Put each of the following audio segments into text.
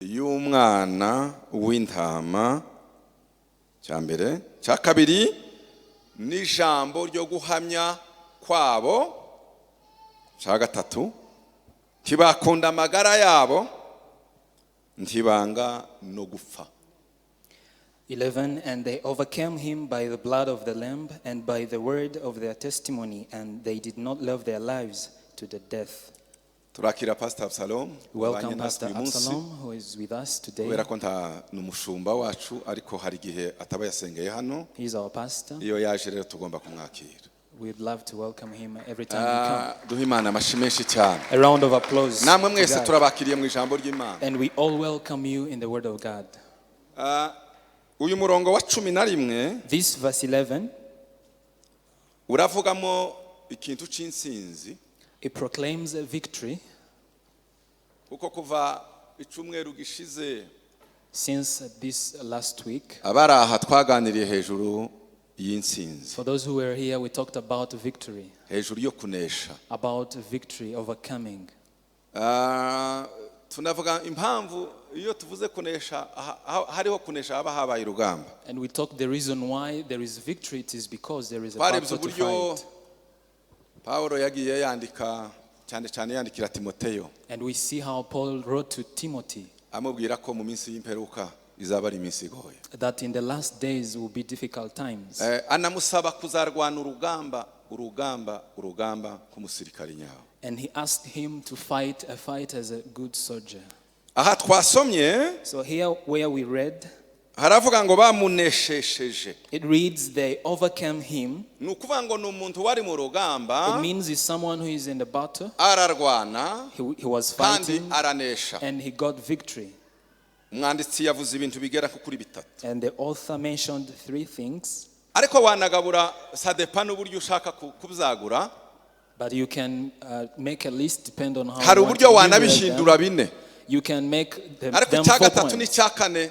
Y'umwana w'intama cya mbere, cya kabiri n'ijambo ryo guhamya kwabo, cya gatatu ntibakunda amagara yabo, ntibanga no gupfa. 11 And they overcame him by the blood of the Lamb and by the word of their testimony, and they did not love their lives to the death. Turakira Pastor Absalom. Welcome wabanye natwe Pastor uyu munsi. Absalom, who is with us today. Kubera ko nta ni umushumba wacu, ariko hari igihe ataba yasengeye hano. He's our pastor. Iyo yaje rero tugomba kumwakira. We'd love to welcome him every time he comes. Ah, duhe Imana amashyi menshi cyane. A round of applause Namwe to mwese God. turabakiriye mu ijambo ry'Imana. And we all welcome you in the word of God. Ah, uyu murongo wa 11 This verse 11, uravugamo ikintu cy'insinzi, it proclaims a victory. Kuko kuva icyumweru gishize, Since this last week, abari aha twaganiriye hejuru y'insinzi, for those who were here, we talked about victory, hejuru yo kunesha. About victory, overcoming. Ah, tunavuga impamvu iyo tuvuze kunesha hariho kunesha haba habaye urugamba. And we talked the reason why there is victory, it is because there is a Twarebye battle to uburyo fight. Pawulo yagiye yandika, cyane cyane yandikira Timoteyo, And we see how Paul wrote to Timothy amubwira ko mu minsi y'imperuka izaba ari iminsi igoye, that in the last days will be difficult times. Anamusaba kuzarwana urugamba, urugamba, urugamba k'umusirikari nyawe. And he asked him to fight a fight as a good soldier. Aha twasomye, So here where we read, haravuga ngo bamuneshesheje. it reads they overcame him. Ni ukuvuga ngo ni umuntu wari mu rugamba, It means it's someone who is in the battle. ararwana, He was kandi fighting aranesha. and he got victory. Umwanditsi yavuze ibintu bigera nko kuri bitatu. And the author mentioned three things, Ariko wanagabura, ça dépend n'uburyo ushaka kubyagura. But you can make a list depend on how Hari you want uburyo to enumerate wanabihindura them. bine. You can make Ariko them icya four gatatu points. n'icya kane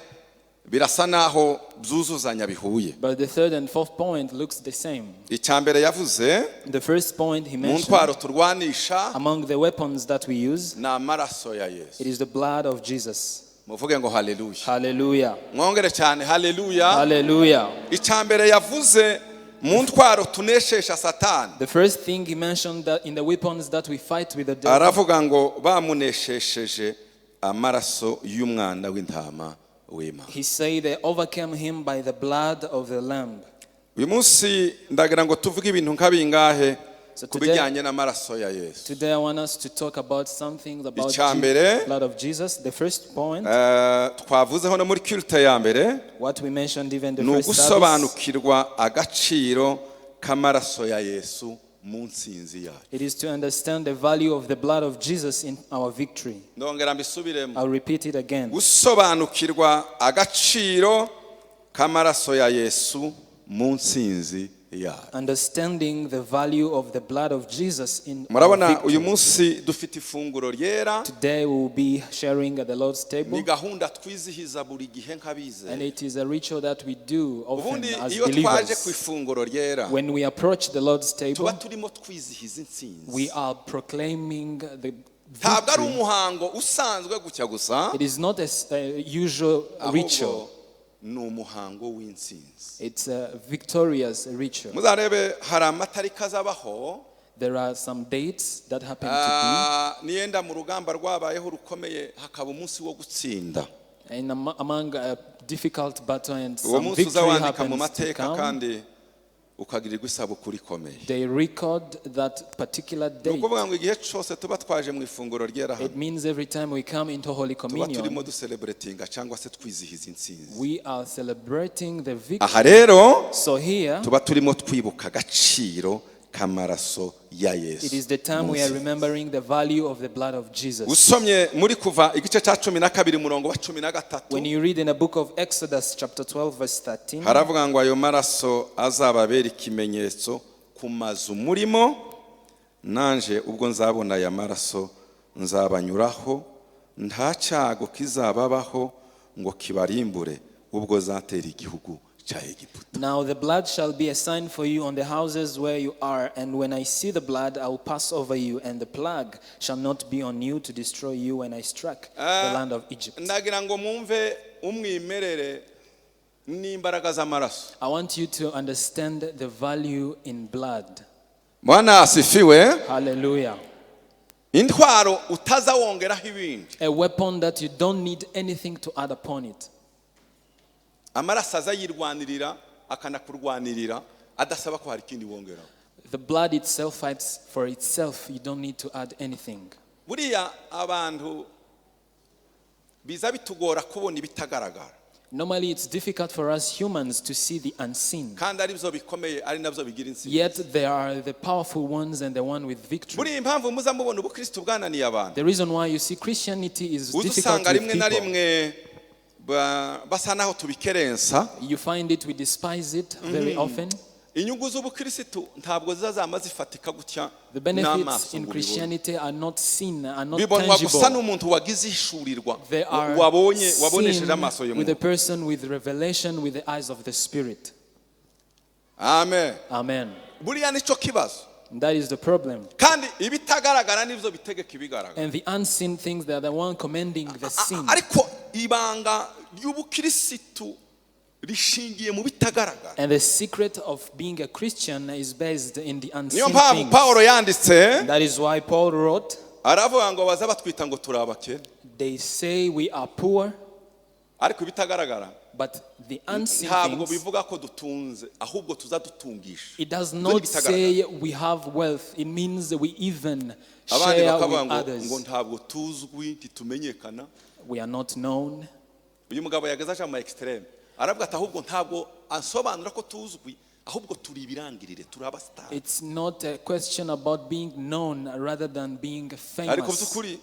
birasa naho byuzuzanya, bihuye. But the third and fourth point looks the same. Icya mbere yavuze, The first point he mu mentioned, ntwaro turwanisha, among the weapons that we use, ni amaraso ya Yesu. it is the blood of Jesus. Muvuge ngo haleluya. Hallelujah. Mwongere cyane, haleluya. Hallelujah. Icya mbere yavuze mu ntwaro tuneshesha Satani, The first thing he mentioned that in the weapons that we fight with the devil, aravuga ngo bamuneshesheje amaraso y'umwana w'intama w'Imana. He said they overcame him by the blood of the Lamb. Uyu munsi ndagira ngo tuvuge ibintu nka bingahe So ku bijyanye n'amaraso ya Yesu. Today I want us to talk about something about Icya the mbere, blood of Jesus. The first point, twavuzeho no muri culte ya mbere, what we mentioned even the ni first service, ugusobanukirwa agaciro k'amaraso ya Yesu mu nsinzi yacu. It is to understand the value of the blood of Jesus in our victory. Ndongera mbisubiremo. I'll repeat it again. Gusobanukirwa agaciro k'amaraso ya Yesu mu nsinzi yacu. Understanding the value of the blood of Jesus in our Murabona victory. uyu munsi dufite ifunguro ryera. Today we will be sharing at the Lord's table, Ni gahunda twizihiza buri gihe nk'abizera. And it is a ritual that we do often Ubundi as iyo twaje ku believers. ifunguro ryera, When we approach the Lord's table, tuba turimo twizihiza intsinzi. We are proclaiming the Ntabwo ari victory. umuhango usanzwe gutya gusa, It is not a usual ritual. ahubwo ni umuhango w'intsinzi. It's a victorious ritual. Muzarebe hari amatariki azabaho. There are some dates that happen to Ah, niyenda mu rugamba rwabayeho rukomeye hakaba umunsi wo gutsinda, be in among a difficult battle and uwo some munsi victory uzawandika mu happens to mateka come. kandi ukagirirwa isabukuru ikomeye. They record that particular Ni date. ukuvuga ngo igihe cyose tuba twaje mu ifunguro ryera hano, It means every time we come into Holy tuba turimo Communion, ducelebratinga cyangwa se twizihiza intsinzi. We are celebrating the victory. Aha rero So here, tuba turimo twibuka agaciro k'amaraso ya Yesu it is the time we are remembering the value of the blood of Jesus. Usomye muri Kuva igice cya 12 umurongo wa 13, When you read in the book of Exodus, chapter 12, verse 13, haravuga ngo ayo maraso azababera ikimenyetso ku mazu murimo, nanje ubwo nzabona aya maraso nzabanyuraho, nta cyago kizababaho ngo kibarimbure ubwo zatera igihugu cya Egiputa. Now the blood shall be a sign for you on the houses where you are, and when I see the blood, I will pass over you, and the plague shall not be on you to destroy you when I struck the land of Egypt. Ndagira ngo mwumve umwimerere n'imbaraga z'amaraso. I want you to understand the value in blood. Bwana asifiwe. Hallelujah. Intwaro utaza wongeraho ibindi. A weapon that you don't need anything to add upon it. Amaraso aza yirwanirira akanakurwanirira adasaba ko hari ikindi wongeraho. The blood itself fights for itself. You don't need to add anything. Buriya abantu biza bitugora kubona ibitagaragara. Normally, it's difficult for us humans to see the unseen. Kandi ari byo bikomeye ari nabyo bigira intsinzi. Yet, there are the powerful ones and the one with victory. Buriya impamvu muza mubona ubukristo bwananiye abantu, The reason why you see Christianity is uza difficult usanga with rimwe na people, rimwe basa naho tubikerensa. You find it, we despise it very often. Inyungu z'ubukirisitu ntabwo ziza zama zifatika gutya The benefits n'amaso in ngo ubibone. Christianity are not seen, are not Bibonwa gusa tangible. n'umuntu wagize ishurirwa, They are wabonye wabonesheje seen amaso with a y'umuntu. Person with revelation, with the eyes of the Spirit. Amen. Amen. Buriya nicyo kibazo. And that is the problem. Kandi ibitagaragara nibyo bitegeka ibigaragara. And the unseen things, they are the one commanding the seen. Ariko ibanga ry'ubukirisitu rishingiye mu bitagaragara. And the secret of being a Christian is based in the Niyo unseen mpamvu things. Pawulo yanditse, That is why Paul wrote, aravuga ngo baza batwita ngo turi abakene, they say we are poor, ariko ibitagaragara but the unseen ntabwo things, bivuga ko dutunze ahubwo tuzadutungisha. it does Ibyo not ni ibigaragara. Say we have wealth. It means we even Abandi share bakavuga with ngo ngo others. ntabwo tuzwi ntitumenyekana. We are not known. Uyu mugabo yageze aja mu ma extreme aravuga ati ahubwo ntabwo asobanura ko tuzwi ahubwo turi ibirangirire turi abasitari. It's not a question about being known rather than being Ariko famous. by'ukuri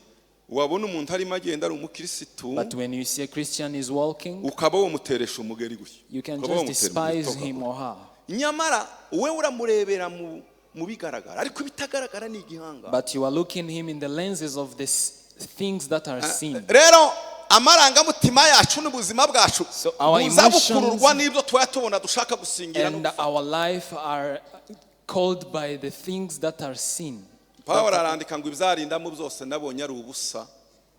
wabona umuntu arimo agenda ari umukirisitu, But when you see a Christian is walking, ukaba wamuteresha umugeri gutya, you can ukaba just wamutera umugeri, despise toka him gutya. Or her. Nyamara wowe uramurebera mu mu bigaragara ariko ibitagaragara ni igihanga. But you are looking him in the lenses of the things that are seen. Rero amarangamutima yacu n'ubuzima bwacu So our buza emotions bukururwa n'ibyo tuba tubona dushaka gusingira no and our life are called by the things that are seen. Pawulo arandika ngo ibyarindamo byose nabonye ari ubusa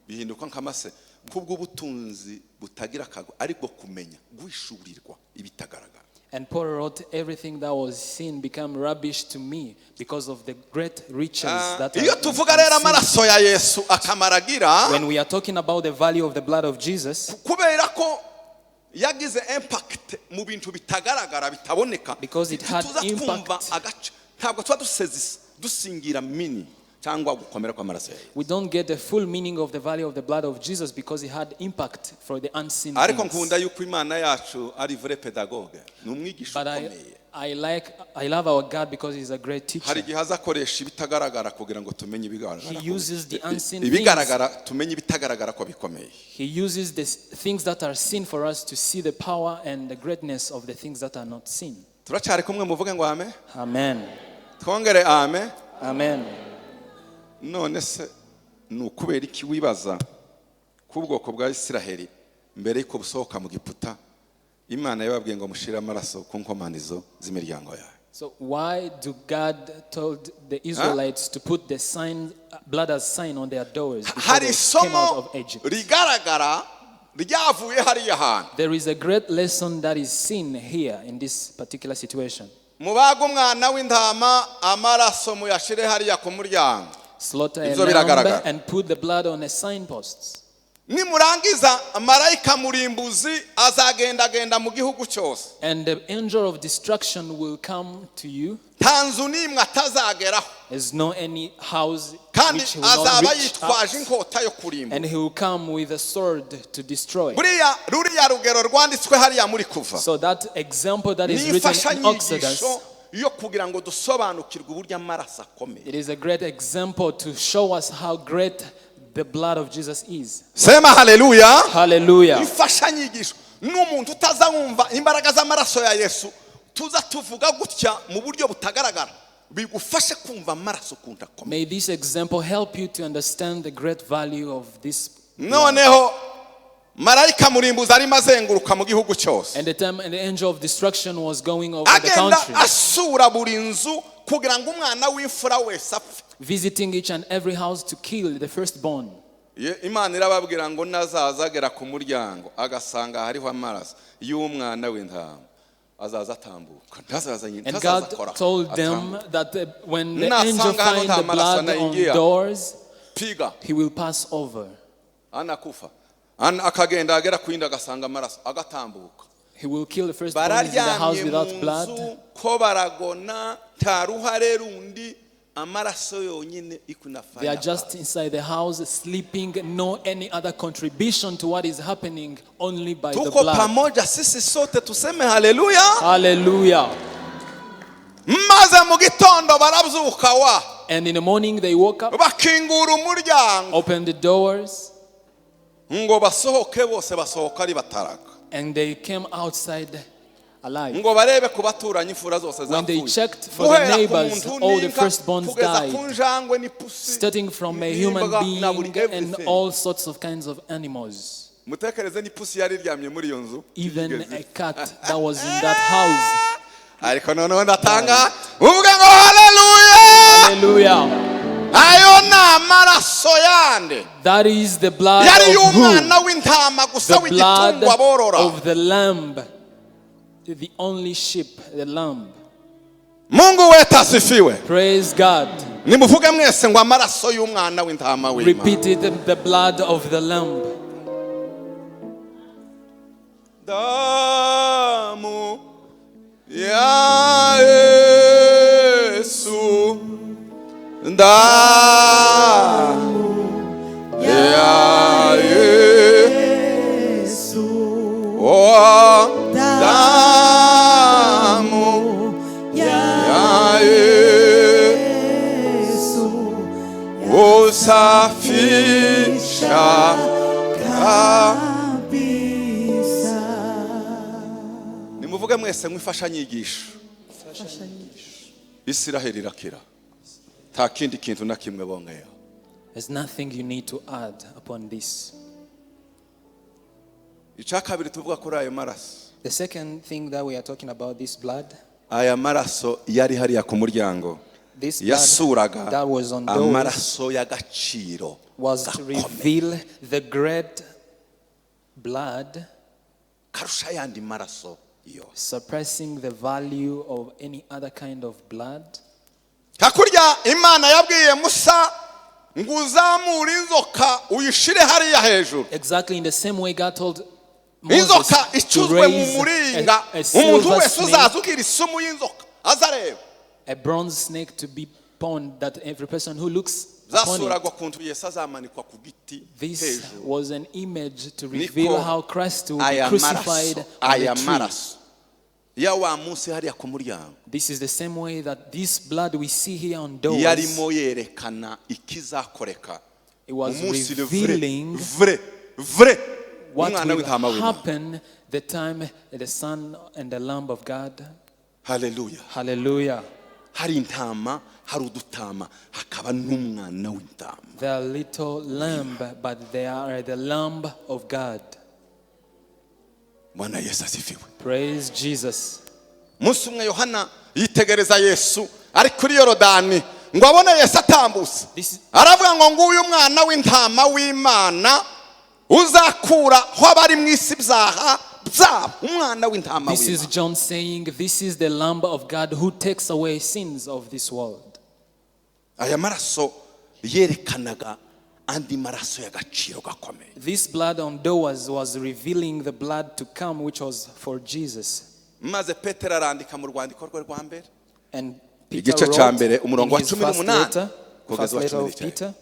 bihinduka nk'amase kubw'ubutunzi butagira akago ariko kumenya guhishurirwa ibitagaragara. And Paul wrote, "Everything that was seen became rubbish to me because of the great riches that are Iyo tuvuga rero unseen." amaraso ya Yesu akamaro agira, When we are talking about the value of the blood of Jesus, kubera ko yagize impact mu bintu bitagaragara bitaboneka, because it had tuza twumva impact. Agace ntabwo tuba dusezisa dusingira mini cyangwa gukomera kw'amaraso ya Yesu. We don't get the full meaning of the value of the blood of Jesus because it had impact for the unseen Ariko things. nkunda yuko Imana yacu ari vrai pédagogue ni umwigisha But ukomeye. I love our God because he's a great Hari teacher. igihe aza akoresha ibitagaragara kugira ngo tumenye ibigaragara, He uses the unseen ibigaragara tumenye ibitagaragara ko bikomeye. He uses the things that are seen for us to see the power and the greatness of the things that are not seen. Turacyari kumwe muvuge ngo amen. Amen. Twongere amen. Amen. None se ni ukubera iki wibaza ku bwoko bwa Isiraheli mbere y'uko busohoka mu Giputa Imana yababwiye ngo mushire amaraso ku nkomanizo z'imiryango yawe? So why do God told the Israelites to put the sign, blood as sign on their doors before Hari they came out isomo of Egypt? Rigaragara ryavuye hariya hantu. There is a great lesson that is seen here in this particular situation. Mubage umwana w'intama amaraso muyashire hariya ku muryango. Slaughter a Ibyo lamb biragaragara. And put the blood on a signpost. Nimurangiza marayika murimbuzi azagendagenda mu gihugu cyose. And the angel of destruction will come to you. Nta nzu n'imwe atazageraho. There's no any house Kandi which he will not azaba reach yitwaje out. Inkota yo kurimbura. And he will come with a sword to destroy. Buriya ruriya rugero rwanditswe hariya muri Kuva So that example that is ni written in Exodus, imfashanyigisho yo kugira ngo dusobanukirwe uburyo amaraso akomeye. It is a great example to show us how great the blood of Jesus is. Sema haleluya. Hallelujah. Imfashanyigisho n'umuntu utazawumva imbaraga z'amaraso ya Yesu tuza tuvuga gutya mu buryo butagaragara bigufashe kumva amaraso ukuntu akomeye. May this example help you to understand the great value of this. Noneho Marayika murimbuzi arimo azenguruka mu gihugu cyose, And the time and the angel of destruction was going over the agenda country, asura buri nzu kugira ngo umwana w'imfura wese apfe. Visiting each and every house to kill the firstborn. Imana irababwira ngo nazaza agera ku muryango agasanga hariho amaraso y'umwana w'intama, azaza atambuka, ntazaza And ntazaza God akora told them atambuka. that when the Na angel sanga hano finds the nta maraso blood on anaingia. Doors, Piga he will pass over. Anakufa. Akagenda agera ku yindi agasanga amaraso agatambuka. He will kill the firstborn in the house Bararyamye without mu blood. nzu ko baragona, nta ruhare rundi, amaraso yonyine They are ikunafanya just inside the house sleeping, no any other contribution to what is happening, only by the Tuko blood. Pamoja sisi sote, tuseme haleluya. Hallelujah. Maze mu gitondo barabyuka wa And in the morning they woke up, bakingura umuryango opened the doors, ngo basohoke bose, basohoka ari bataraga. And they came outside alive. Ngo barebe ku baturanyi, imfura zose When they zapfuye. Checked for the Guhera ku neighbors, muntu all the n'inka, firstborns kugeza died. ku njangwe n'ipusi Starting from a human n'imbwa na buri being and everything. All sorts of kinds of animals. Mutekereze n'ipusi yari iryamye muri iyo nzu Even yigeze. A cat that was in that house. Ariko noneho ndatanga uvuge ngo haleluya. Hallelujah. Ayo ni amaraso yande? That is the blood Yari of who? y'umwana w'intama gusa The blood w'igitungwa borora. Of the lamb. The only sheep, the lamb. Mungu wetu asifiwe. Praise God. Nimuvuge mwese ngo amaraso y'umwana w'intama w'Imana. Repeat it, the blood of the lamb. Damu ya Yesu, damu ya Yesu, oh, damu ya Yesu usafisha Kabisa. Nimuvuge mwese mwifashanyigisho, Isiraheli irakira, nta kindi kintu na kimwe bongeyeho. There's nothing you need to add upon this. Icya kabiri tuvuga kuri ayo maraso, The second thing that we are talking about, this blood, aya maraso yari hariya ku muryango this blood yasuraga that was on doors amaraso y'agaciro was to gakomeye reveal the great blood karusha ayandi maraso yose, suppressing the value of any other kind of blood. Hakurya Imana yabwiye Musa ngo uzamure inzoka uyishire hariya hejuru. Exactly in the same way God told Moses Inzoka to icuzwe mu raise muringa, a umuntu silver wese snake, uzaza ugira isumu y'inzoka azareba. A bronze snake to be pawned, that every person who looks upon it. Zasuragwa kuntu Yesu azamanikwa ku giti This hejuru. Was an image to Niko reveal how Christ will be aya crucified maraso, on aya the tree. maraso ya wa munsi hariya ku muryango This is the same way that this blood we see here on doors, yarimo yerekana ikizakoreka it was umunsi le vrai revealing vrai vrai what umwana will w'intama w'Imana. Happen the time the Son and the Lamb of God. Haleluya. Hallelujah. Hari intama, hari udutama, hakaba n'umwana w'intama. They are little lamb, but they are the Lamb of God. Bwana Yesu asifiwe. Praise Jesus. Umunsi umwe Yohana yitegereza Yesu ari kuri Yorodani ngo abone Yesu atambutse, aravuga ngo nguyu umwana w'intama w'Imana uzakuraho abari mu isi ibyaha byabo, umwana w'intama This is w'Imana. John saying, "This is the Lamb of God who takes away sins of this world." Aya maraso yerekanaga andi maraso y'agaciro gakomeye. This blood on doors was revealing the blood to come, which was for Jesus. Maze Petero arandika mu rwandiko rwe rwa mbere, And Peter igice cya wrote mbere, in umurongo wa his cumi first n'umunani letter, kugeza first uwa letter cumi of n'icyenda. Peter.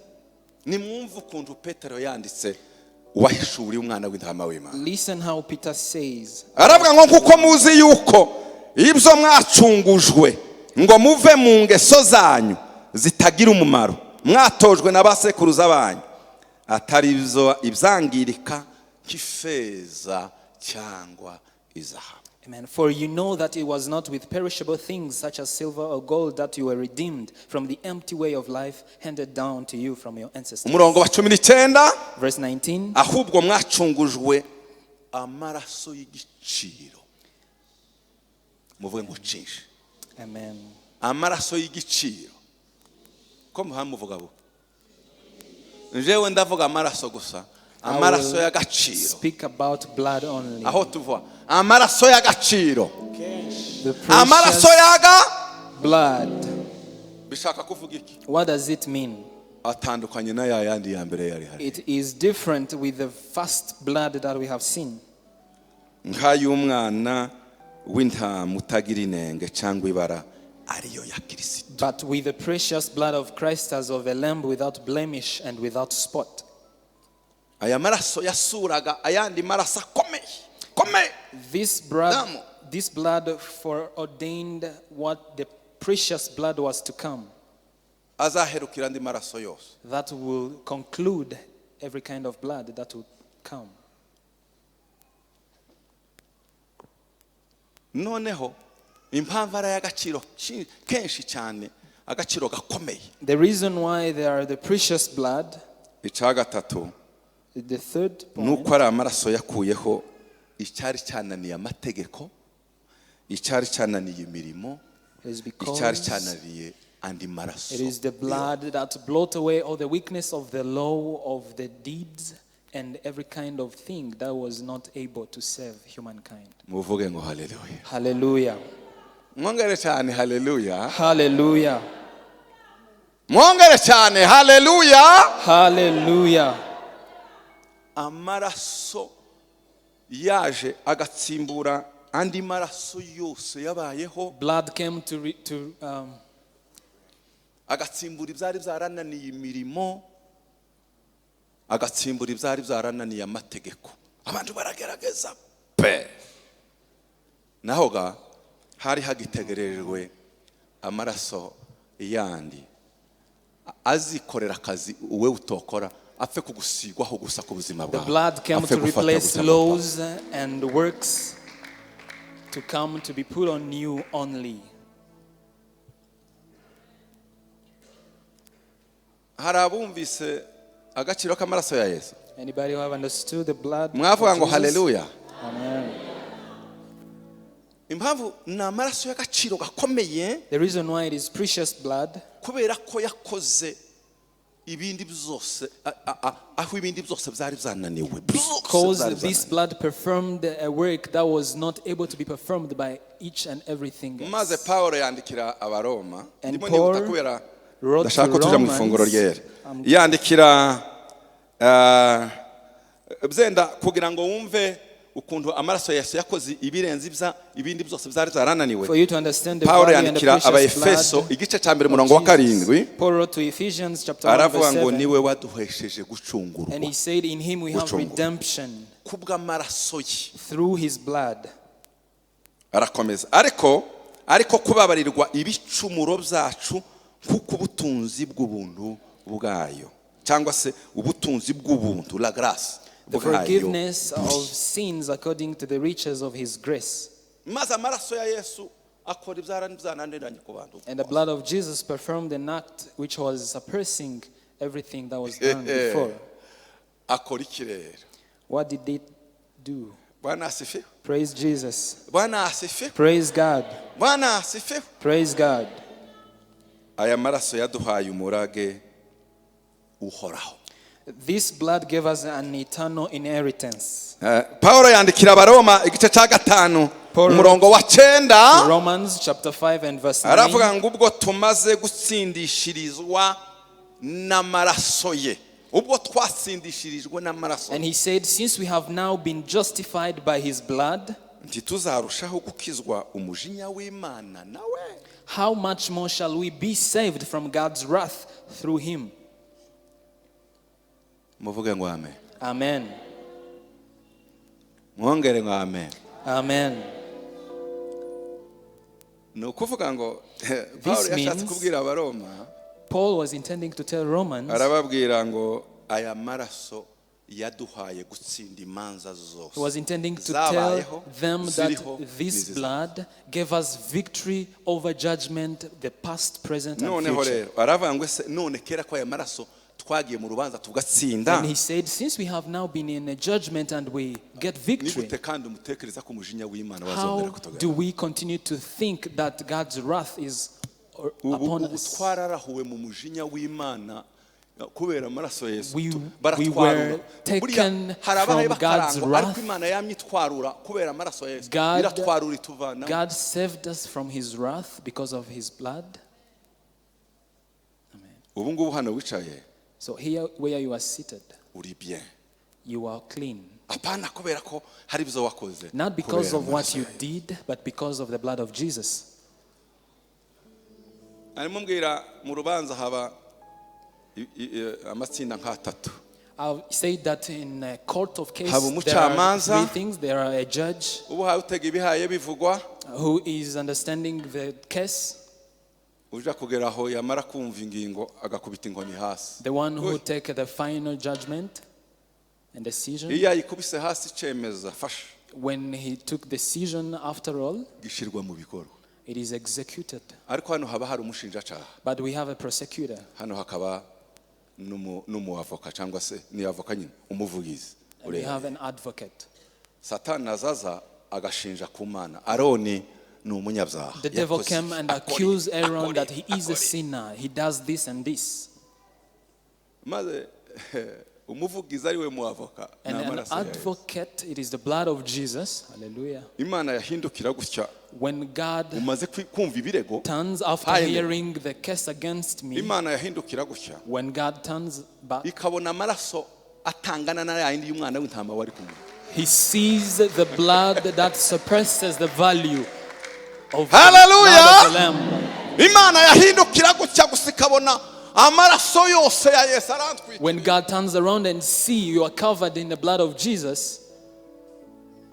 Nimwumve ukuntu Petero yanditse uwahishuriye umwana w'intama w'Imana. Listen how Peter says, Aravuga ngo kuko muzi yuko ibyo mwacungujwe ngo muve mu ngeso zanyu zitagira umumaro mwatojwe na ba sekuruza banyu, atari ibyo ibyangirika nk'ifeza cyangwa izahabu. Amen. For you know that it was not with perishable things such as silver or gold that you were redeemed from the empty way of life handed down to you from your ancestors. Umurongo wa 19. Verse 19. Ahubwo mwacungujwe amaraso y'igiciro, muvuge ngo cinshi. Amen. Amaraso y'igiciro, ko muhamuvuga bo, njyewe ndavuga amaraso gusa, amaraso y'agaciro. Speak about blood only. Aho tuva amaraso y'agaciro, The amaraso precious yaga blood. Bishaka kuvuga iki? What does it mean? Atandukanye na ya yandi ya mbere yari hari. It is different with the first blood that we have seen. Nk'ay'umwana w'intama utagira inenge cyangwa ibara, ariyo ya Kirisito. But with the precious blood of Christ as of a lamb without blemish and without spot. Aya maraso yasuraga ayandi maraso akomeye komeye. This blood, Damu. this blood foreordained what the precious blood was to come, Azaherukira andi maraso yose. That will conclude every kind of blood that will come. Noneho impamvu ari ay'agaciro kenshi cyane, agaciro gakomeye. The reason why they are the precious blood, Icya gatatu, the third ni point, uko ari amaraso yakuyeho icyari cyananiye amategeko, icyari cyananiye imirimo, is icyari because cyananiye andi maraso. it is the blood that blot away all the weakness of the law, of the deeds, and every kind of thing that was not able to save humankind. Muvuge ngo haleluya. Hallelujah. Mwongere cyane haleluya. Hallelujah. Mwongere cyane haleluya. Hallelujah. Amaraso yaje agatsimbura andi maraso yose yabayeho, Blood came to agatsimbura ibyari byarananiye imirimo, agatsimbura ibyari byarananiye amategeko. Abantu baragerageza pe, naho ga hari hagitegerejwe amaraso yandi azikorera akazi uwe utokora, apfe kugusigwaho gusa ku buzima The bwawe. blood came Apfe to gufata replace gusa. Laws and works to come to be put on you only. Hari abumvise agaciro k'amaraso ya Yesu? Anybody who have understood the blood of Mwavuga ngo Jesus? haleluya. Amen. Impamvu ni amaraso y'agaciro gakomeye, The reason why it is precious blood, kubera ko yakoze ibindi byose aho ibindi byose byari byananiwe. Byose because byari this byananiwe. blood performed a work that was not able to be performed by each and everything Maze else. Pawulo yandikira Abaroma, And ndimo nihuta Paul kubera wrote ndashaka ko to tuja mu Romans, ifunguro ryera, yandikira byenda kugira ngo wumve ukuntu amaraso ya Yesu yakoze ibirenze ibya ibindi byose byari byarananiwe. For you to understand the Pawulo value and the yandikira precious Abaefeso blood igice cya mbere of umurongo wa Jesus. 7, Paul wrote to Ephesians chapter 1 aravuga verse ngo 7, niwe waduhesheje gucungurwa and he said, in him we have Gucungurwa. redemption kubw'amaraso ye. through his blood. Arakomeza, ariko kubabarirwa ibicumuro byacu nk'uko ubutunzi bw'ubuntu bwayo, cyangwa se ubutunzi bw'ubuntu, la grâce, The bwayo forgiveness buri. of sins according to the riches of his grace. Maze amaraso ya Yesu akora ibyara byananiranye ku bantu. And the blood of Jesus performed an act which was surpassing everything that was done before. Akora iki rero? What did they do? Bwana asifiwe. Praise Jesus. Bwana asifiwe. Praise God. Bwana asifiwe. Praise God. Aya maraso yaduhaye umurage uhoraho. This blood gave us an eternal inheritance. Pawulo yandikira Abaroma igice cya 5, Paul umurongo wa 9, Romans chapter 5 and verse 9. aravuga ngo ubwo tumaze gutsindishirizwa n'amaraso ye, ubwo twatsindishirijwe n'amaraso, And he said, since we have now been justified by his blood, ntituzarushaho gukizwa umujinya w'Imana nawe? how much more shall we be saved from God's wrath through him? Muvuge ngo amen. Amen. Mwongere ngo amen. Amen. Ni ukuvuga ngo Pawulo yashatse kubwira Abaroma, Paul was intending to tell Romans, arababwira ngo aya maraso Yaduhaye gutsinda imanza He zose was intending to tell zabayeho, them that ziriho, this n'izizaza. blood gave us victory over judgment, the past, present, and Noneho future. rero aravuga ngo ese none kera ko aya maraso twagiye mu rubanza tugatsinda, And he said, since we have now been in a judgment and we get ni victory, gute kandi umutekereza ko umujinya w'Imana wazongera how kutugana? do we continue to think that God's wrath is Ubu upon ubu us? twararahuwe mu mujinya w'Imana kubera amaraso ya Yesu. We Baratwarura. were taken Buriya hari abahaye from God's bakarangwa, ariko wrath. Imana yamye itwarura kubera amaraso ya Yesu. Iratwarura ituvanamo. God saved us from his wrath because of his blood. Amen. Ubu ngubu hano wicaye, So here where you are seated, uri bien, you are clean. Apana kubera ko hari ibyo wakoze, Not because kubera of what amaraso you ya Yesu. did, but because of the blood of Jesus. Arimo mbwira mu rubanza haba amatsinda nk'atatu. I've said that in a court of case, Haba there are umucamanza. three things. There are a judge Ubu hawe utega ibihaye bivugwa, who is understanding the case, uja kugera aho yamara kumva ingingo agakubita inkoni hasi. the one who Uy. take the final judgment and decision. Iyo yayikubise hasi icemeza fasha, When he took decision, after all, gishyirwa mu bikorwa. it is executed. Ariko hano haba hari umushinjacaha, But we have a prosecutor, hano hakaba n'umuavoka cyangwa se ni avoka nyine, umuvugizi. and we Ureba. have an advocate. Satani azaza agashinja ku Mana, Aroni ni umunyabyaha. The devil Yakoze came and akora accused Aaron akora that he is a akora. sinner. He does this and this. Maze umuvugizi ari we muavoka ni And an amaraso ya Yesu. advocate, it is the blood of Jesus. Hallelujah. Imana yahindukira gutya, When God umaze kumva ibirego, turns after Finally. hearing the case against me, Imana yahindukira gutya, when God turns back, ikabona amaraso atangana na yayindi y'umwana w'intama wari kumwe. he sees the blood that suppresses the value of the Hallelujah. blood of the Lamb. Imana yahindukira gutya gusa ikabona amaraso yose ya Yesu arantwikiriye. When God turns around and see you are covered in the blood of Jesus,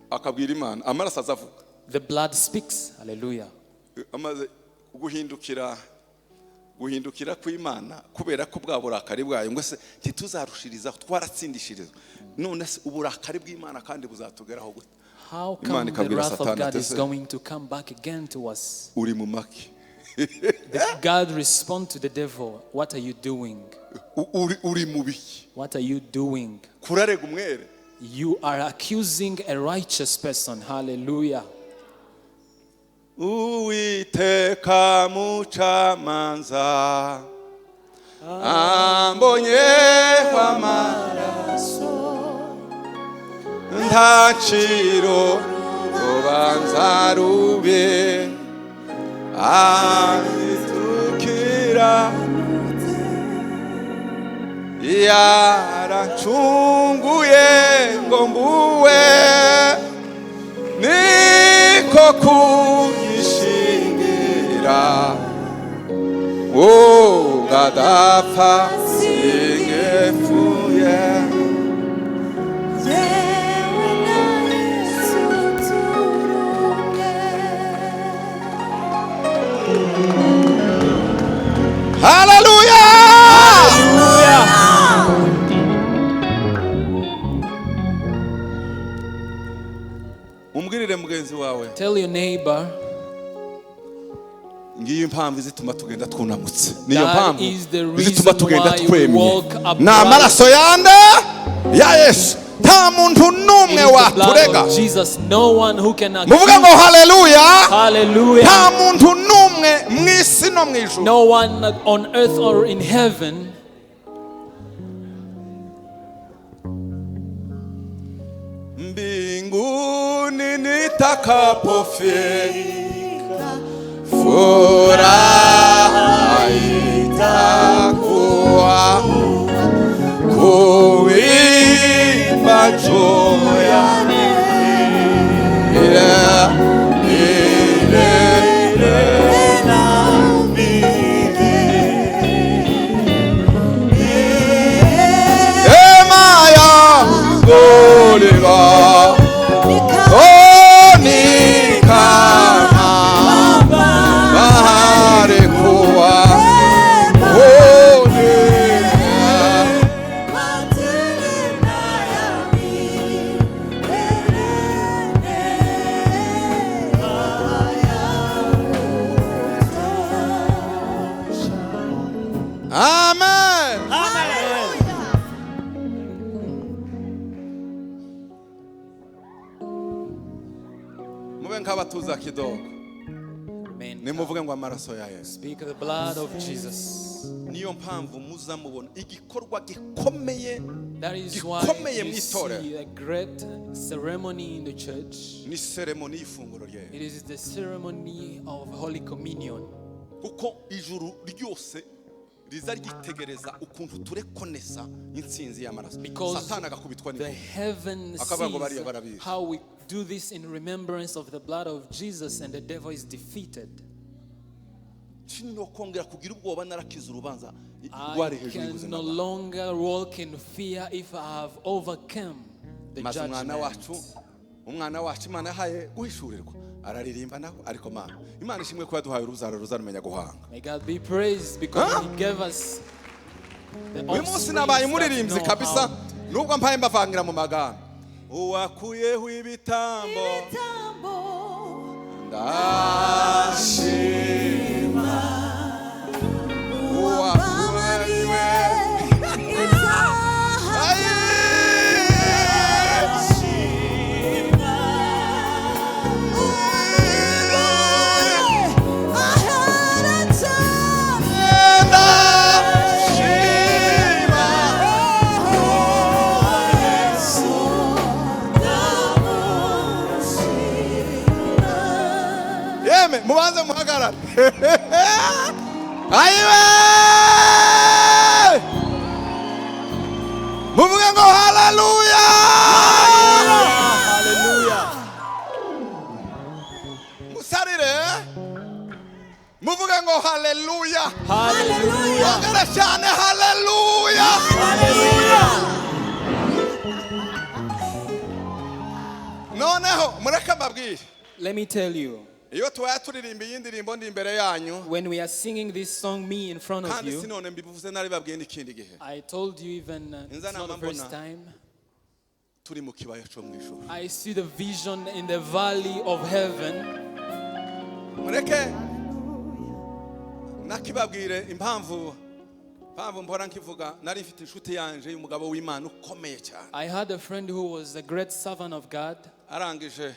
Akabwira Imana, amaraso azavuga. the blood speaks. Hallelujah. Amaze guhindukira kw'Imana kubera ko bwa burakari bwayo, ngo se ntituzarushirizaho, twaratsindishirizwa. None se uburakari bw'Imana kandi buzatugeraho gute? How Imana come the ikabwira wrath of Satani God ati, is "Se, going to come back again to us? uri mu maki? God respond to the devil, what are you doing? Uri mu biki? What are you doing? Kurarega umwere? You are accusing a righteous person. Hallelujah. Uwiteka mucamanza ambonyeho amaraso, ntaciro rubanza rube anzitukira, yarancunguye ngo mbuwe, niko kunyishingira, ugadapfa singepfuye. Yewe na Yesu turumwe. Haleluya! Hallelujah. Umbwirire mugenzi wawe, Tell your neighbor, ngiyo impamvu izituma tugenda twunamutse, niyo That mpamvu is the izituma reason tugenda why we twemye. walk upright. Ni amaraso yande ya Yesu, nta muntu it n'umwe is the blood waturega. of Jesus. No one who can Muvuge accuse. ngo haleluya. Hallelujah. Nta muntu n'umwe mu isi no mu ijuru No one on earth or in heaven mbinguni nitakapofika, furaha itakuwa kuimba juu ya milele na milele. Hema yangu ni kama bahari kuwa Nk'abatuza kidogo. Remain calm. Nimuvuge ngo amaraso ya Yesu. Speak the blood of Jesus. Niyo mpamvu muzamubona igikorwa gikomeye That is why gikomeye mu you itorero see a great ceremony in the church. Ni seremoni y'ifunguro ryera. It is the ceremony of Holy Communion. Kuko ijuru ryose riza ryitegereza ukuntu turekonesa intsinzi y'amaraso, Because Satani agakubitwa the n'inkuba. Heaven Akavuga ngo bariya sees barabizi. How we do this in remembrance of the blood of Jesus, and the devil is defeated. Sinokongera kugira ubwoba narakize urubanza I rwari hejuru can y'ubuzima no bwawe. Longer walk in fear if I have overcome the Maze umwana wacu, judgment. Umwana wacu Imana yahaye guhishurirwa araririmba nawe, ariko Mana, Imana ishimwe ko yaduhaye urubyaro ruzamenya guhanga. May God be praised because Huh? He gave us the Uyu munsi offspring nabaye that umuririmbyi know kabisa, how nubwo mpaye mbavangira mu magambo. Uwakuyeho ibitambo, Ibitambo. Ndashima Uwambabariye ibyaha. Ayi! Ahera cyane. Ndashima. Yesu ndamushima. Yeme mubanze muhagarare. Ayiwe, muvuge ngo haleluya. Hallelujah. Musarire, muvuge ngo haleluya. Hallelujah. Ongera cyane, haleluya. Hallelujah. Noneho mureke mbabwire. Let me tell you, Iyo tubaye turirimba iyi ndirimbo ndi imbere yanyu, when we are singing this song, me in front of kandi you, si none mbivuze, naribabwiye n'ikindi gihe, I told you even it's not the first time. Turi mu kibaya cyo mu ijuru. I see the vision in the valley of heaven. Mureke nakibabwire impamvu mpora nkivuga. Nari mfite inshuti yanje y'umugabo w'Imana ukomeye cyane. I had a friend who was a great servant of God, Arangije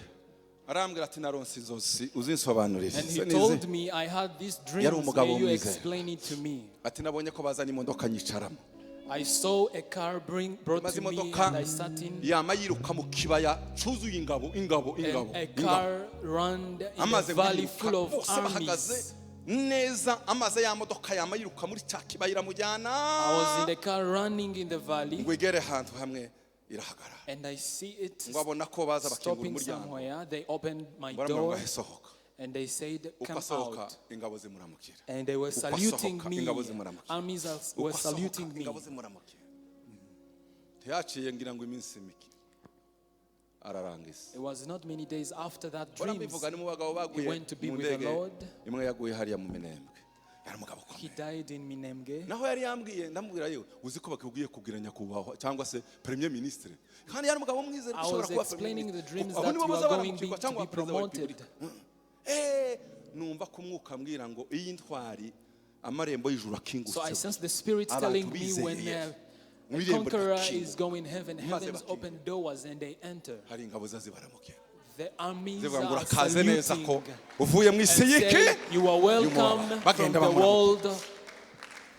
arambwira ati naronse inzozi uzinsobanurire. and he Se nizi. Told me, "I had these dreams. Yari umugabo May you w'umwizera. Explain it to me." Ati nabonye ko bazana imodoka nyicaramo. I saw a car brought Maze to me, imodoka and I sat in. yama yiruka mu kibaya cyuzuye ingabo, ingabo, ingabo, And a ingabo. Car ran in the Amaze valley kwiruka full of bose bahagaze armies. Neza, amaze ya modoka yama yiruka muri cya kibaya iramujyana. I was in the car running in the valley, Ngo igere ahantu hamwe irahagarara. And I see it Ngo abona ko baza bakingura stopping umuryango. Somewhere. They opened my Baramubwira ngo door ahe sohoka. And they said, Uko "Come asohoka out." ingabo zimuramukira. And they were Uko saluting asohoka me. ingabo zimuramukira. Armies Uko were asohoka saluting me. ingabo zimuramukira. Ntiyaciye ngira ngo iminsi mike ararangiza. It was not many days after that Ora dreams. mbivuga ni mu bagabo baguye He went to be mu with the ndege Lord. imwe yaguye hariya mu Minembwe, yari umugabo He ukomeye. Died in Minembwe. Naho yari yambwiye, ndamubwira yewe uzi ko bakubwiye kugira nyakubahwa cyangwa se premier ministre, kandi yari umugabo mwizera I ushobora was kuba premier explaining the ministre. dreams Abo that nibo you are baza going baramukirwa to cyangwa be perezida wa promoted. repubulika. Eh, numva ko umwuka ambwira ngo iyi ntwari amarembo y'ijuru So I akingutse sense the Spirit abantu telling me bizeye when Yesu. a Mu irembo conqueror rigakinguka. is going heaven, Maze heavens bakinjira. Open doors and they enter. Hari ingabo ziza zibaramukira The armies zivuga ngo are urakaze neza ko saluting uvuye mu isi and y'iki say, "You are welcome y'umubabaro." from Bagenda the bamuramukira. World."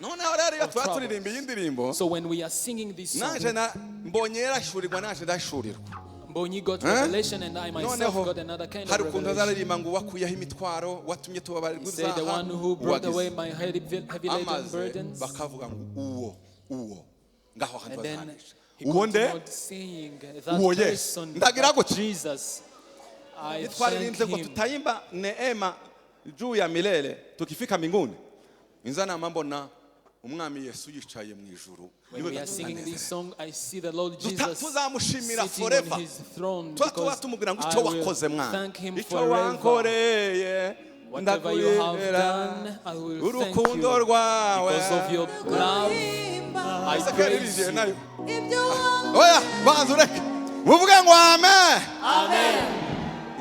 Noneho rero iyo Of tuba troubles. turirimba iyi ndirimbo, So when we are singing this song, naje na mbonye yarashurirwa, naje ndashurirwa. Mbonyi got Eh? revelation and I myself Noneho got another kind of hari ukuntu revelation. azaririmba ngo wakuyeho imitwaro watumye tubabarirwa He said, "The ibyaha one who brought away uwagize." my heavy laden Amaze burdens." bakavuga ngo uwo uwo ngaho hantu And then bazahanisha he uwo nde continued saying, that Uwo Yesu. Person, Ndagira that gutya. Jesus, I thank Twaririmbye ngo him. tutaimba neema juu ya milele tukifika mbinguni, inzanama mbona umwami Yesu yicaye mu ijuru. When Niwe we are singing gatutanezera. This song, I see the Lord Jesus Tuzamushimira sitting on forever. his throne Tuba tuba because tumubwira ngo I icyo wakoze will mwana, thank him icyo forever. wankoreye, Whatever you have ndaguhera done, I will thank urukundo you. rwawe. Because of your love, I Ese ko praise yaririmbye you. nayo? Ibyo Oya, banza ureke muvuge ngo amen.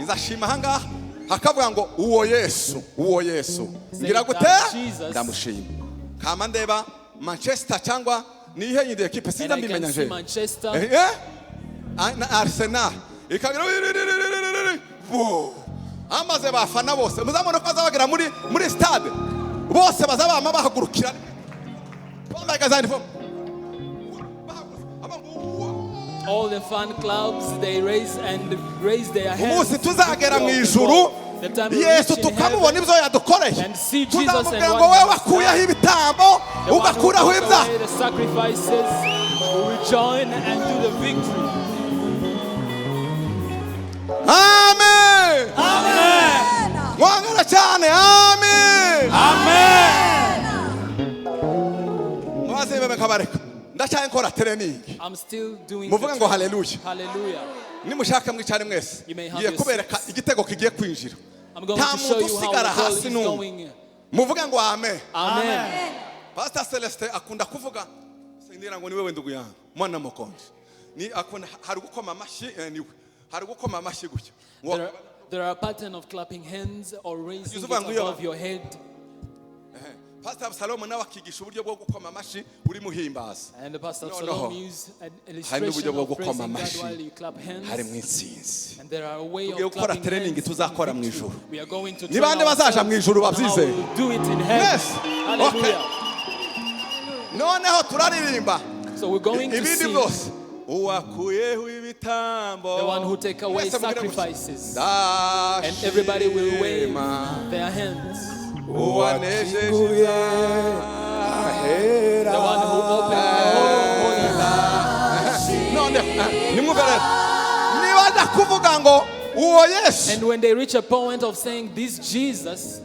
Nzashima ahangaha hakavuga ngo uwo Yesu, uwo Yesu ngira gute? That Jesus. Ndamushima kama ndeba Manchester cyangwa ni ihe yindi ekipe And sinza I mbimenya can see nje. Manchester. Eh, eh? Ah, na Arsenal ikagira bo. Amaze bafana bose muzabona ko bazabagera muri stade bose bazabama bahagurukira bambaye za uniform. All the fan clubs, they raise and raise their hands. Umunsi tuzagera mu ijuru The time we Yesu reach in tukamubona heaven, ibyo yadukoreye and see Jesus and tuzamubwira what ngo he wowe has wakuyeho done. ibitambo The one who ugakuraho took ibyaha. away the sacrifices will rejoin and do the victory. Amen. Mwangara cyane amen. Mubaze bebe nkabareka ndacyaye nkora training. I'm still doing Muvuge the ngo training. haleluya. Hallelujah. Nimushaka mwicare mwese You may have ngiye your kubereka seats. igitego kigiye kwinjira. I'm going Nta to show muntu you how usigara the goal hasi is n'umwe. going. Muvuge ngo amen. Amen. Pastor Celestin akunda kuvuga sindira ngo ni wewe ndugu yangu mwana mukonje ni akunda hari gukoma amashyi niwe hari gukoma amashyi gutya. There are a pattern of clapping hands or raising it Yuzuva ngo iyo- above your head. Pastor Absalomu nawe akigisha uburyo bwo gukoma amashyi uri muhimbaza. And the Pastor No, Absalom no. used an Hari illustration n'uburyo bwo of gukoma praising God amashyi while you clap hands. harimo intsinzi. And there are a way Tugiye of gukora clapping training hands in tuzakora mu victory. ijuru. We are going to Ni train bande bazaja mu ourselves ijuru on how babyizeye? we will do it in heaven. Yes. Hallelujah. Noneho turaririmba So we're going to ibindi sing byose uwakuyeho ibitambo the one who take away Mwese mugire gutya. sacrifices. And everybody will wave Ndashima their hands. uwanejeje ibyaha. The one who opened the Holy of Holies. None nimwumve rero niba kuvuga ngo uwo Yesu And when they reach a point of saying, "This Jesus,"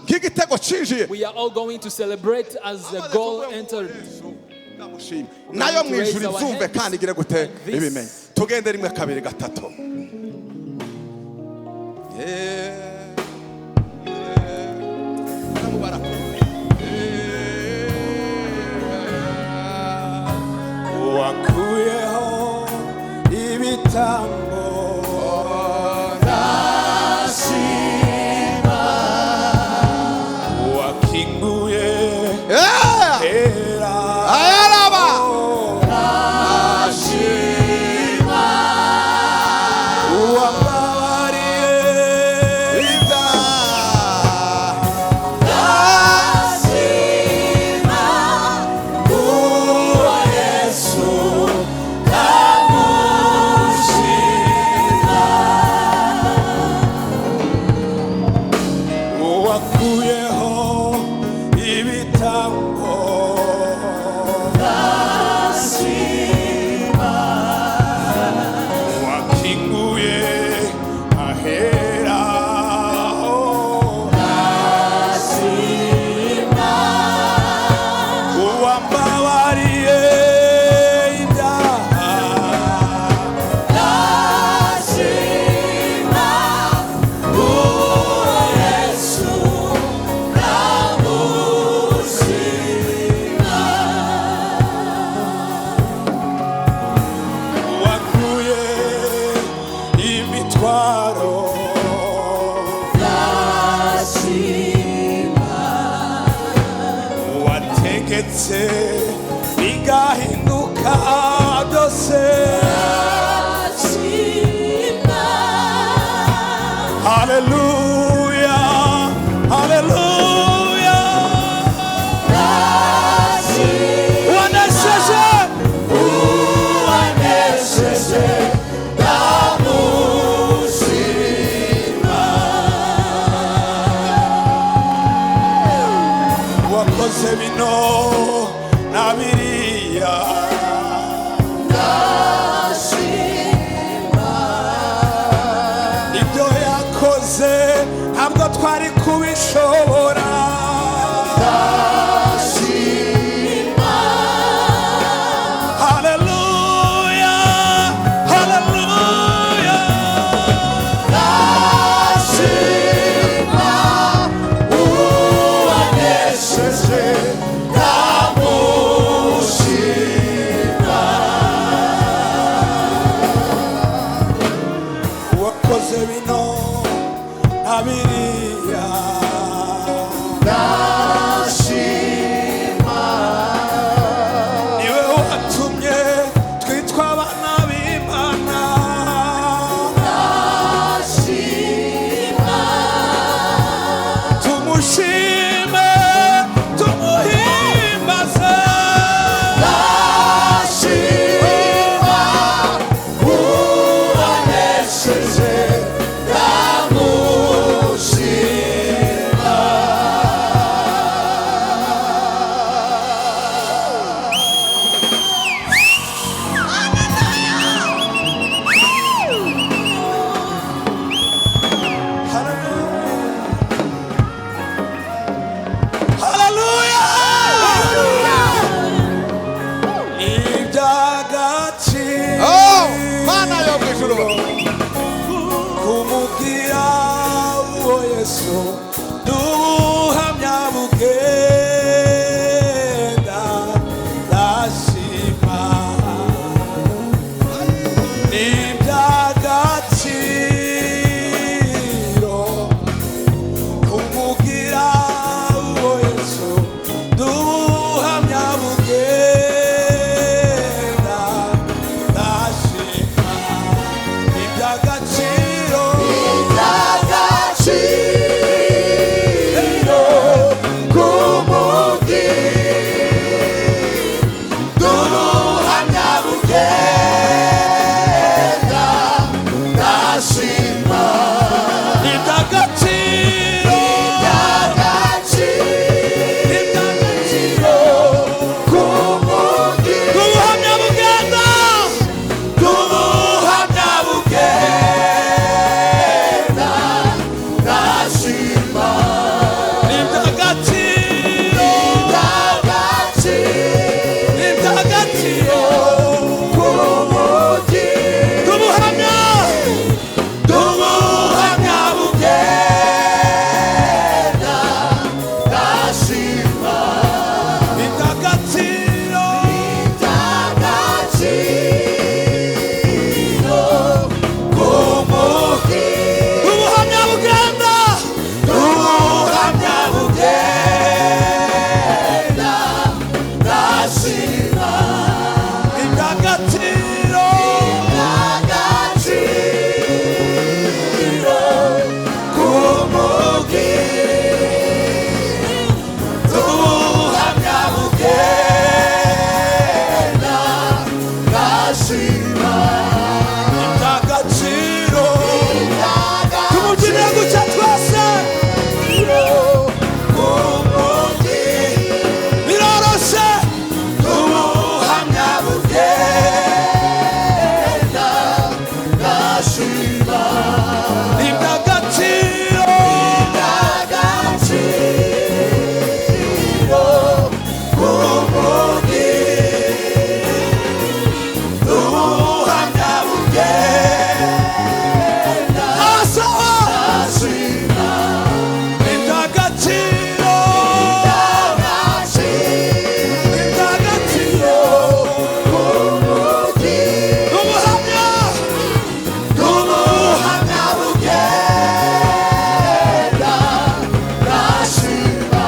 nk'igitego cinjiye we are all going to celebrate as the Amaze goal kuvuga ngo uwo entered. Yesu, ndamushima nayo mu ijuru ibyumve kandi igire gute this. ibimenye. Tugende rimwe kabiri gatatu. Yeah, yeah. Ndamubara. Yeah. Wakuyeho ibitambo ndashima wakinguye Yeah. hera Ayaraba. uwambabariye Ibyaha. Wakuyeho ibitambo ndashima wakinguye ahera ndashima uwambabariye ibyaha Wakuye imitwaro wategetse bigahinduka byose. Haleluya, haleluya. Wanesheje, uwanesheje ndamushima. Wakoze bino na biriya ibyo yakoze ntabwo twari kubishobora. Haleluya, haleluya. Uwanesheje ndamushima. Wakoze bino na biriya ndashima niwe watumye twitwa abana b'Imana. Yesu duhamya bugenda ndashima ni iby'agaciro kumugira uwo Yesu duhamya bugenda ndashima iby'agaciro Iby'agaciro kumugira ubuhamya bugenda ndashima iby'agaciro iby'agaciro kumugira ubuhamya bugenda ubuhamya bugenda ndashima iby'agaciro iby'agaciro iby'agaciro kumugira ubuhamya ubuhamya bugenda ndashima iby'agaciro iby'agaciro kumugira ubuhamya bugenda ubuhamya bugenda ndashima iby'agaciro iby'agaciro kumugira ubuhamya bugenda ndashima iby'agaciro tumubyinire gutya twese kumugira biroroshe ubuhamya bugenda ndashima iby'agaciro iby'agaciro kumugira ubuhamya bugenda asawa ndashima iby'agaciro iby'agaciro iby'agaciro kumugira ubuhamya ubuhamya bugenda ndashima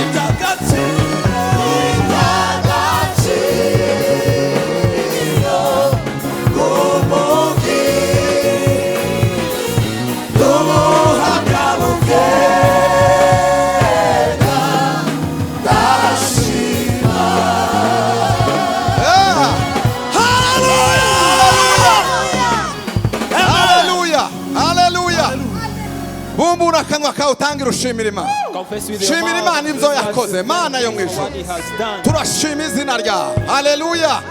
iby'agaciro iby'agaciro kumugira ubuhamya bugenda ndashima Haleluya, haleluya. Bumbura akanwa kawe utangire ushimira Imana. Confess with your Shimira mouth Imana ibyo yakoze, Mana yo mu ijuru. what he has done. Turashima izina ryawe. Haleluya.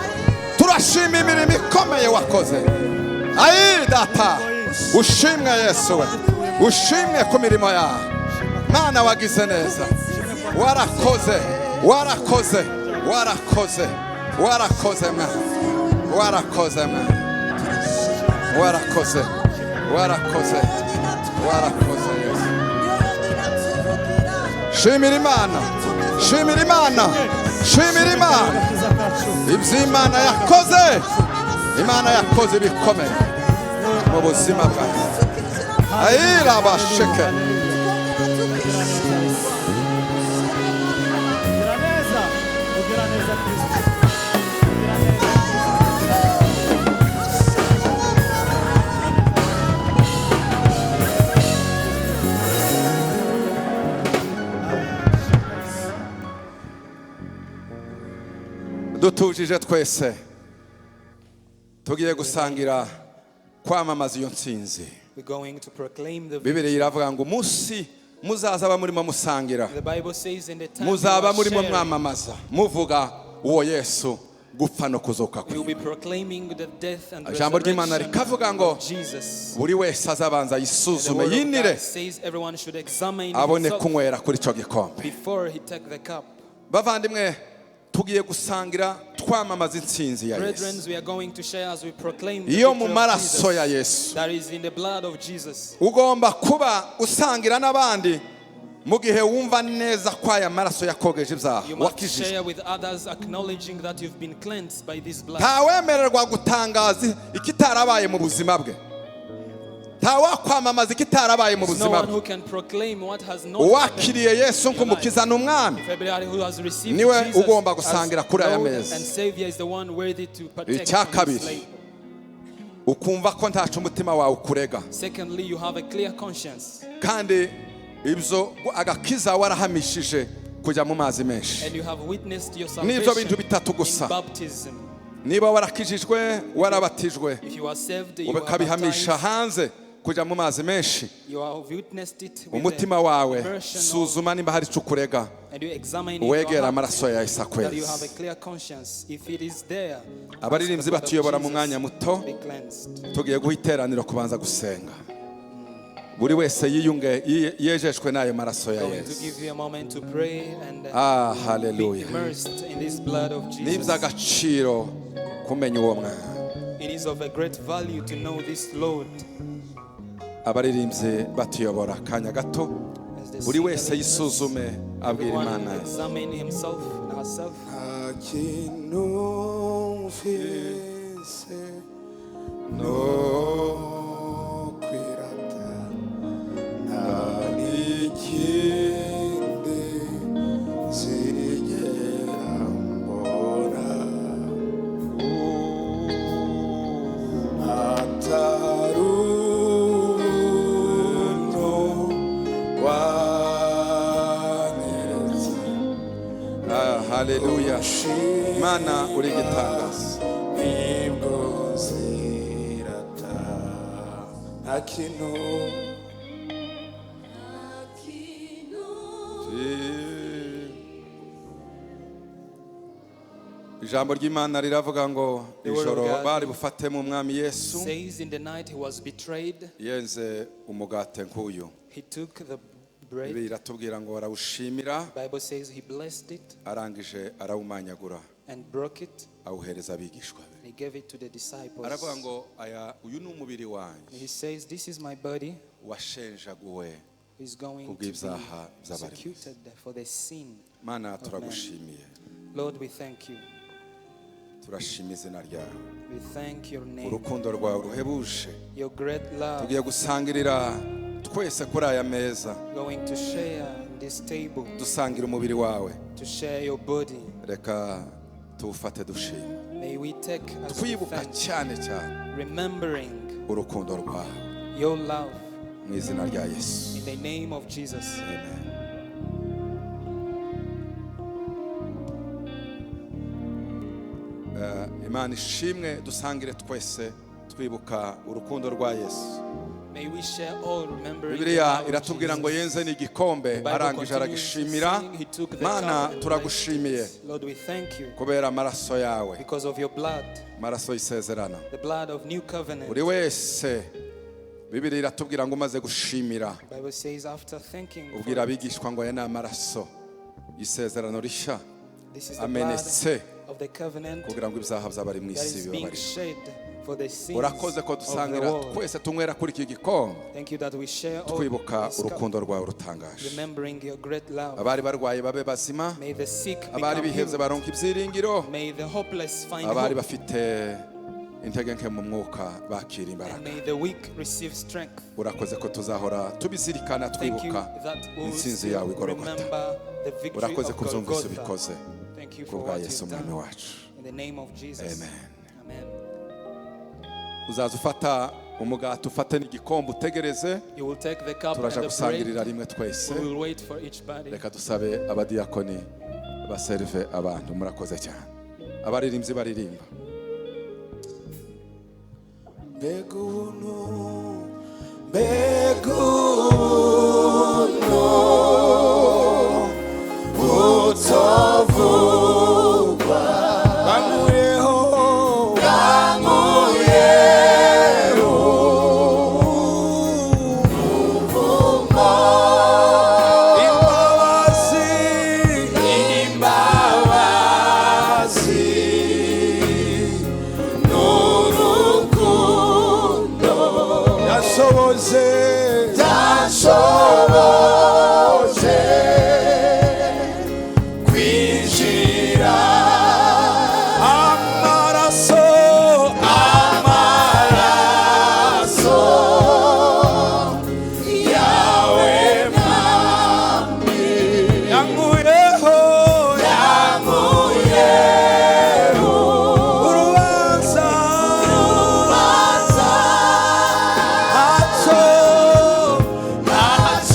Turashima imirimo ikomeye wakoze. Ayi data, ushimwe Yesu we. Ushimwe ku mirimo yawe. Mana wagize neza. Warakoze, warakoze, warakoze, warakoze mwana. Warakoze mwana. Warakoze, warakoze, warakoze Yesu. Shimira Imana, shimira Imana, shimira Imana. Ibyo Imana yakoze, Imana yakoze ibikomeye mu buzima bwawe. Ayira bashike. Ugira neza Kristo. Dutujije twese tugiye gusangira kwamamaza iyo ntsinzi. We're going to proclaim the Bibiliya iravuga ngo umunsi muzazaba murimo musangira The Bible says in the time you muzaba are murimo sharing, mwamamaza muvuga uwo Yesu gupfa no kuzuka kwe. you'll be proclaiming the death and Ijambo ry'Imana resurrection rikavuga ngo of Jesus. buri wese azabanza The yisuzume word of yinire God says everyone should examine abone himself kunywera kuri icyo gikombe. before he take the cup. Bavandimwe Tugiye gusangira twamamaza intsinzi ya Brethren, Yesu we are going to share as we proclaim the iyo mu victory of maraso ya Jesus Yesu. that is in the blood of Jesus. Ugomba kuba usangira n'abandi mu gihe wumva neza ko aya maraso yakogeje ibyaha You must wakijijwe. share with others, acknowledging that you've been cleansed by this blood. Ntawemererwa gutangaza ikitarabaye mu buzima bwe, ntawakwamamaza ikitarabaye mu There's no buzima one bwe. who can proclaim what has not happened. Uwakiriye Yesu nk'umukiza n'umwami February who has received niwe Jesus ugomba as gusangira kuri aya Lord meza. and Savior is the one worthy to partake Icya on this kabiri. table. Ukumva ko ntacu umutima wawe ukurega. Secondly, you have a clear conscience Kandi ibyo agakiza warahamishije kujya mu mazi menshi. And you have witnessed your N'ibyo salvation bintu bitatu in gusa. Baptism. Niba warakijijwe, warabatijwe, If you are saved, you are ukabihamisha baptized, hanze kujya mu mazi menshi, you have witnessed it with umutima the wawe immersion of- suzuma nimba hari icyo ukurega, and you examine in your wegera heart amaraso ya Yesu that you have a akwezi. clear conscience. If it is there, ask the Abaririmbyi blood of batuyobora mu Jesus mwanya muto. To be cleansed. Tugiye guha iteraniro kubanza gusenga, buri wese yiyunge yejeshwe n'ayo maraso ya Going to Yesu. Give you a moment to pray and Ah, be haleluya! Immersed in this blood of Ni Jesus. iby'agaciro kumenya uwo mwana. It is of a great value to know this Lord. Abaririmbyi batuyobora akanya gato, As the buri singer wese leads us, yisuzume abwira everyone Imana ye. examine himself and herself. Nta kintu mfise no kwirata, nta n'ikindi nzigera mbona atari ubuntu wanyeretse. Ah, haleluya! Mana, uri igitangaza. Nibwo nzirata, nta kintu. Ijambo ry'Imana riravuga ngo The word of ijoro God bari bufatemo umwami Yesu, says in the night he was betrayed, yenze umugate nk'uyu. He took the bread. Bibiliya iratubwira ngo arawushimira, The Bible says he blessed it arangije arawumanyagura, and broke it awuhereza abigishwa be. And he gave it to the disciples. Aravuga ngo aya uyu ni umubiri wanjye He says, "This is my body washenjaguwe is going to be kubw'ibyaha by'abari mu isi." executed for the sin Mana, of men." turagushimiye. Lord, we thank you. Turashima izina ryawe, We thank your name, urukundo rwawe ruhebuje. Your great love. Tugiye gusangirira twese kuri aya meza, Going to share this table, dusangira umubiri wawe. To share your body. Reka tuwufate dushima, May we take as we twibuka thank, cyane cyane remembering urukundo rwawe, your love mu izina rya Yesu. In the name of Jesus. Amen. Imana ishimwe, dusangire twese twibuka urukundo rwa Yesu. May we share all remembering the Bibiliya love of iratubwira ngo Jesus. yenze n'igikombe, The Bible arangije continues aragishimira. Saying he took the Mana, cup and turagushimiye blessed it. Lord, we thank you kubera amaraso yawe, because of your blood, amaraso y'isezerano. The blood of new covenant. Buri wese, Bibiliya iratubwira ngo umaze gushimira, The Bible says after thanking for ubwira abigishwa ngo aya ni amaraso y'isezerano rishya this is the blood amenetse of the covenant kugira ngo ibyaha by'abari mu that isi is being bibabarire. shed for the sins Urakoze ko of the dusangira world. twese tunywera kuri iki gikombe, Thank you that we share all twibuka this cup, urukundo rwawe rutangaje. Remembering your great love. Abari barwaye babe bazima, May the sick abari become bihebye healed. baronka ibyiringiro, May the hopeless find abari hope. bafite intege nke mu mwuka bakira imbaraga. And may the weak receive strength. Urakoze ko tuzahora tubizirikana, Thank you twibuka that we will intsinzi still yawe igorogota. Remember the victory Urakoze of ko ubyumvise, Golgotha. ubikoze Thank you for ku bwa what Yesu you've umwami done. wacu. In the name of Jesus. Amen. Amen. Uzaza ufata umugati ufate n'igikombe utegereze. You will take the cup and Turaja the gusangirira bread. rimwe twese. We will wait for each body. Reka dusabe abadiyakoni baserive abantu. Murakoze cyane, abaririmbyi baririmba. Mbega ubuntu, mbega ubuntu butavugwa, bankuyeho, bankuyeho umuvumo. Imbabazi, Byanshoboje, byanshoboje kwinjira. Amaraso, amaraso yawe Mwami yankuyeho, yankuyeho urubanza, urubanza ntacyo, ntacyo.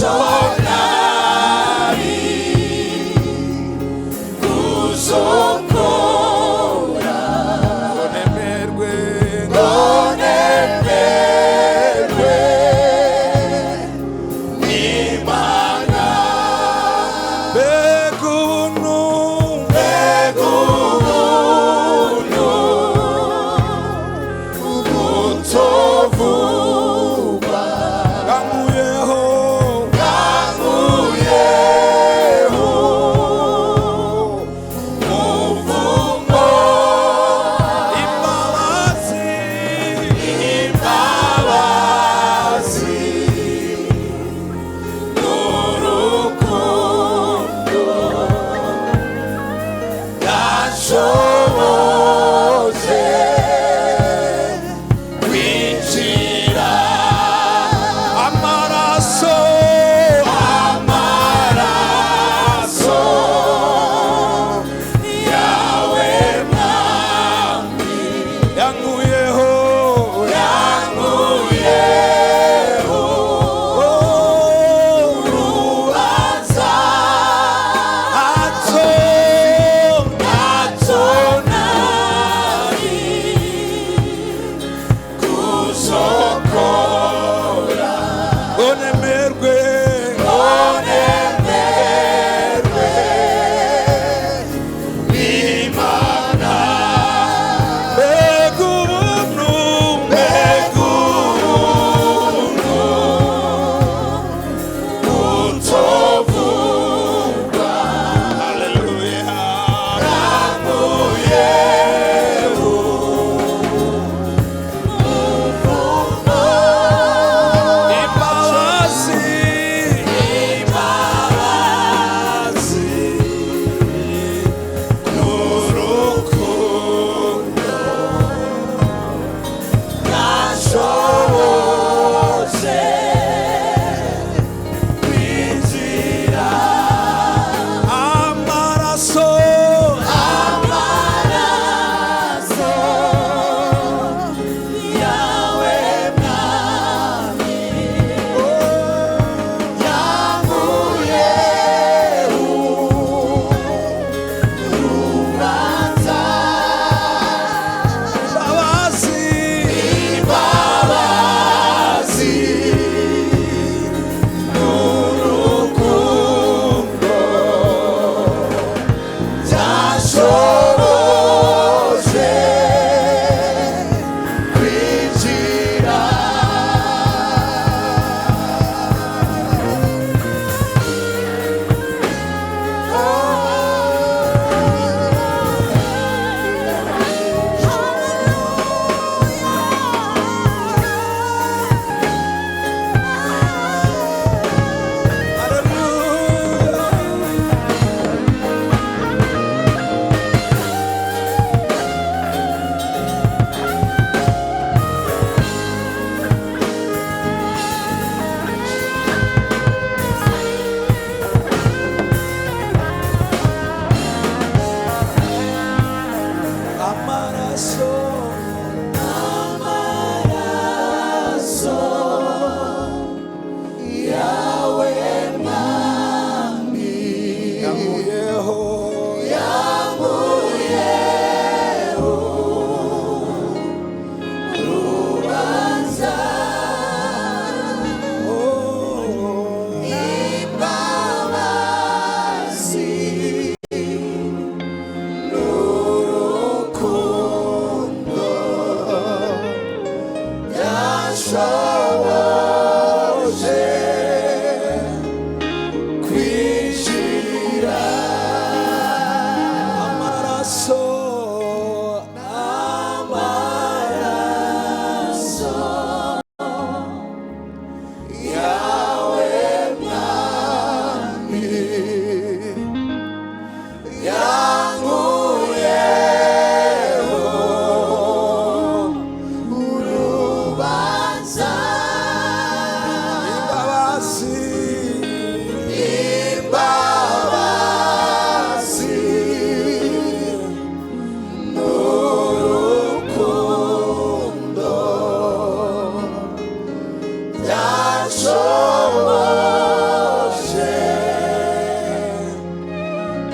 Byanshoboje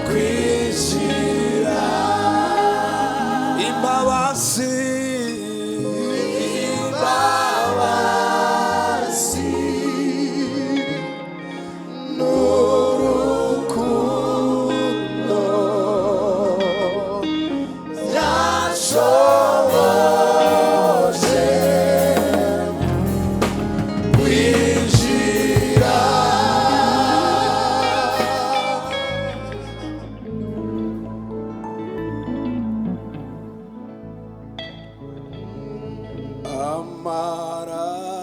kwinjira imbabazi imbabazi n'urukundo byashoboje kwinjira.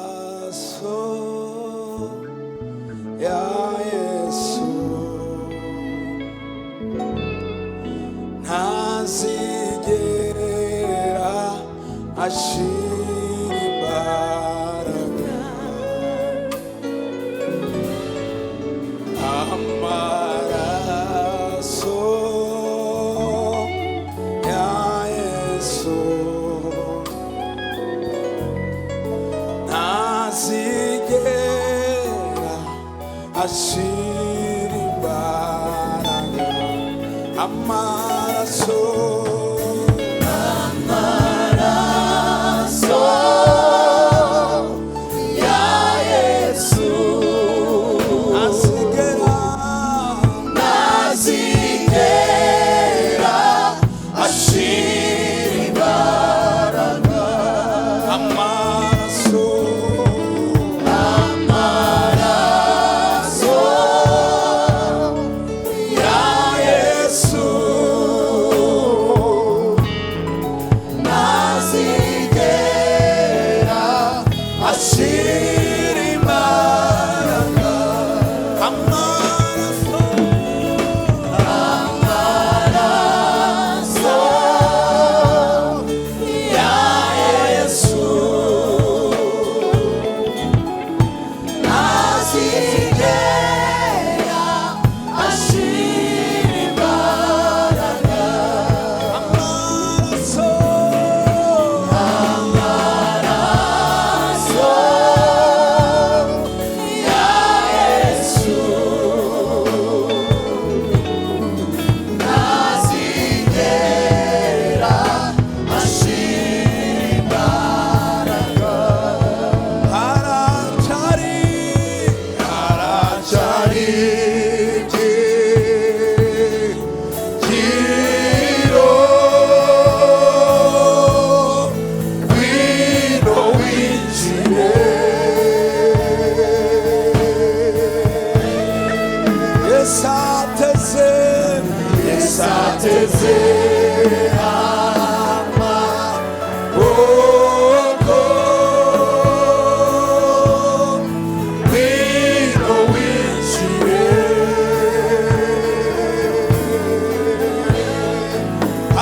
Amaraso ya Yesu ntazigera ashira imbaraga. Amaraso ya Yesu ntazigera ashira imbaraga. Amaraso Amaraso ya Yesu azigera ntazigera ashira imbaraga. Amaraso Amaraso ya Yesu ntazigera ashira imbaraga. Amaraso Amaraso ya Yesu ntazigera ashira imbaraga. Amaraso Amaraso ya Yesu ntazigera ashira imbaraga. Haracyari haracyari ibyiringiro ngwino winjire. Yesu ateze Yesu ateze amaboko ngwino winjire.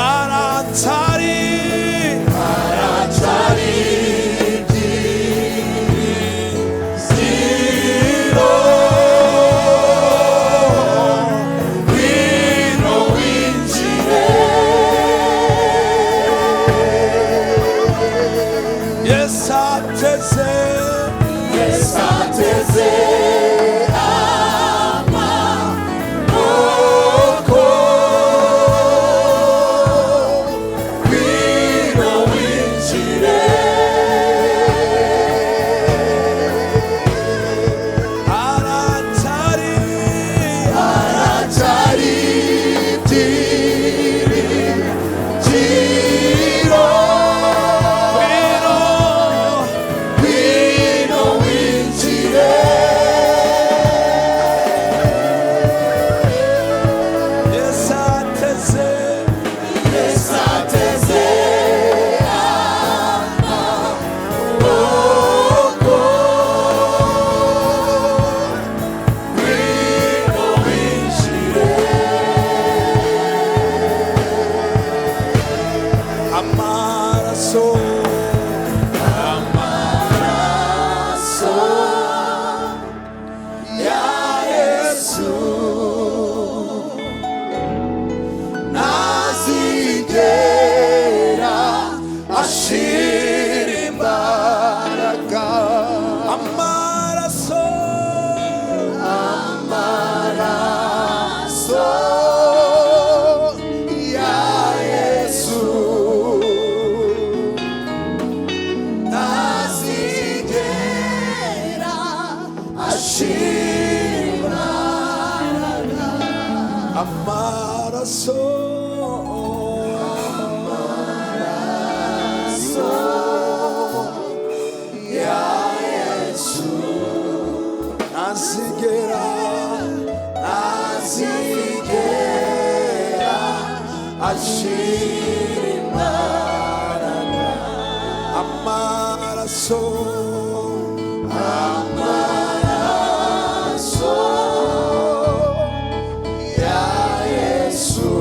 Haracyari haracyari ibyiringiro ngwino winjire. Yesu ateze Yesu ateze amaboko ngwino winjire. Haracyari haracyari ibyiringiro ngwino ngwino winjire. Amaraso, amaraso ya Yesu ntazigera, ntazigera ashira imbaraga. Amaraso, amaraso ya Yesu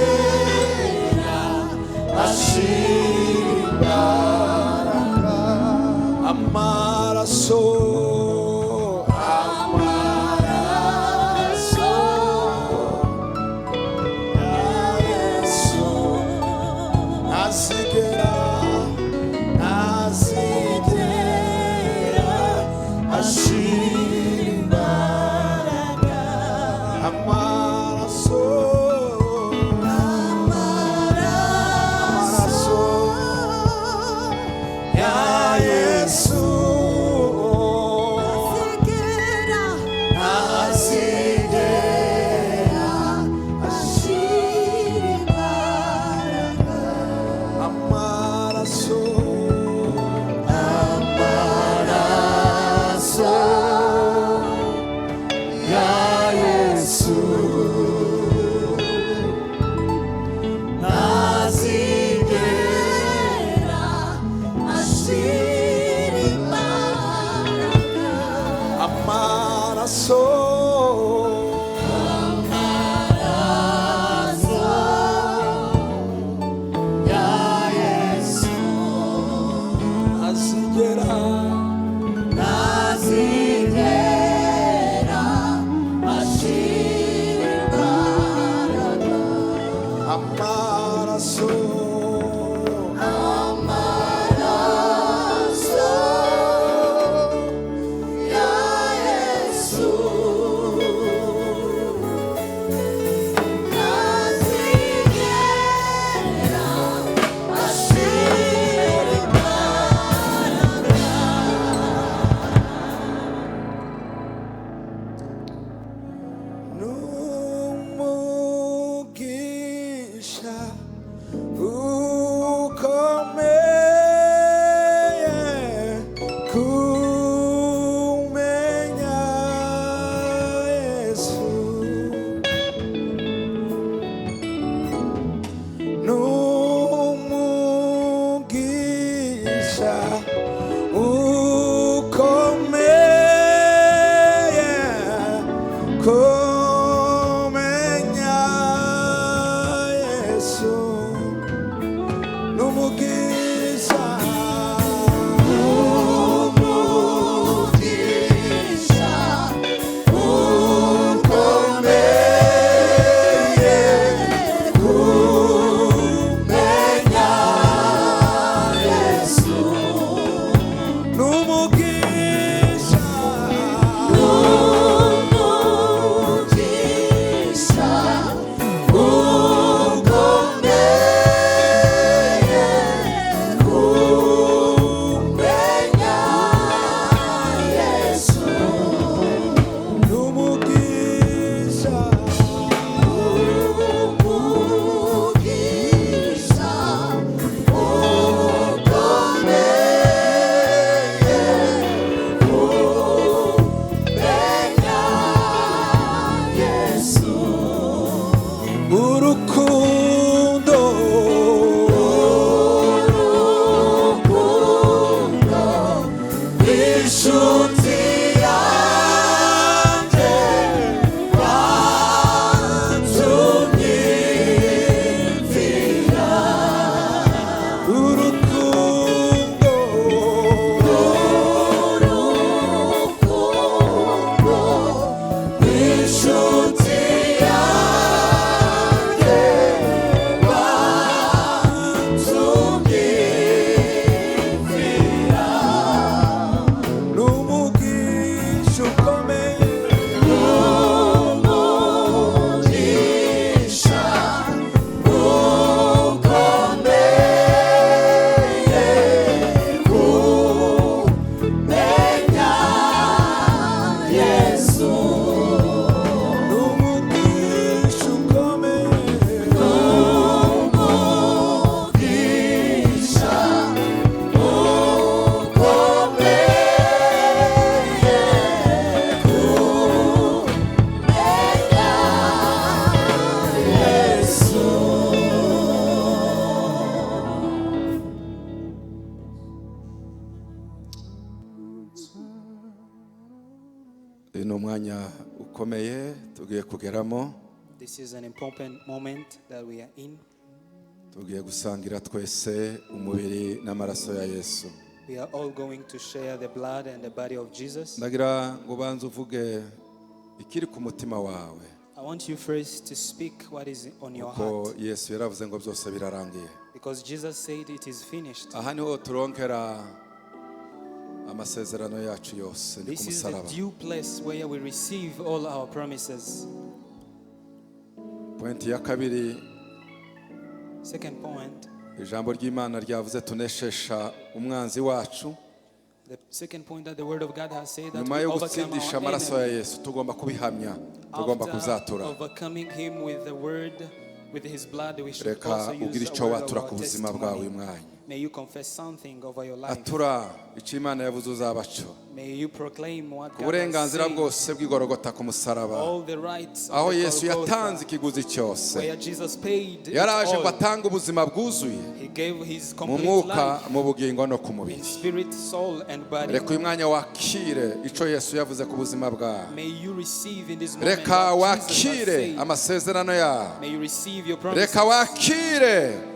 ntazigera ashira imbaraga. Amaraso, amaraso ya Yesu ntazigera, ntazigera ashira imbaraga. Amaraso, amaraso ya Yesu ntazigera ashira imbaraga. Amaraso, amaraso ya Yesu ntazigera ashira imbaraga. Amaraso, Amaraso ya Yesu ntazigera, ntazigera ashira imbaraga. Amaraso, Amaraso ya Yesu ntazigera ashira imbaraga. N'umugisha ukomeye kumenya Yesu, n'umugisha ukomeye kumenya Yesu, n'umugisha, Umugisha ukomeye kumenya Yesu. Uyu ni umwanya ukomeye tugiye kugeramo. This is an important moment that we are in. Tugiye gusangira twese umubiri n'amaraso ya Yesu. We are all going to share the blood and the body of Jesus. Ndagira ngo ubanze uvuge ikiri ku mutima wawe. I want you first to speak what is on your Kuko heart. Yesu yaravuze ngo byose birarangiye. Because Jesus said it is finished. Aha niho turonkera amasezerano yacu yose, ni ku This is the musaraba. due place where we receive all our promises. Pointi ya kabiri, Second point, ijambo ry'Imana ryavuze tuneshesha umwanzi wacu. the second point that the word of God has said that Nyuma we yo overcome gutsindisha our amaraso ya enemy. Yesu, tugomba kubihamya, tugomba After kuzatura. overcoming him with the word, with his blood, we should Reka also use ugire a icyo word of watura our ku buzima bwawe uyu testimony. mwanya. May you confess something over your life. Atura icyo Imana yavuze uzabaco. May you proclaim what Ku God has burenganzira said. bwose bw'igorogota ku musaraba, All the rights of aho the Yesu Golgotha, yatanze ikiguzi cyose, where Jesus paid it yaraje ngo all. atange ubuzima bwuzuye He gave his mu complete mwuka, life mu bugingo no ku mubiri. in spirit, soul, and body. Reka uyu mwanya wakire icyo Yesu yavuze ku buzima bwawe. May you receive in this moment Reka what Jesus has wakire said. amasezerano yawe. May you receive your promises. Reka wakire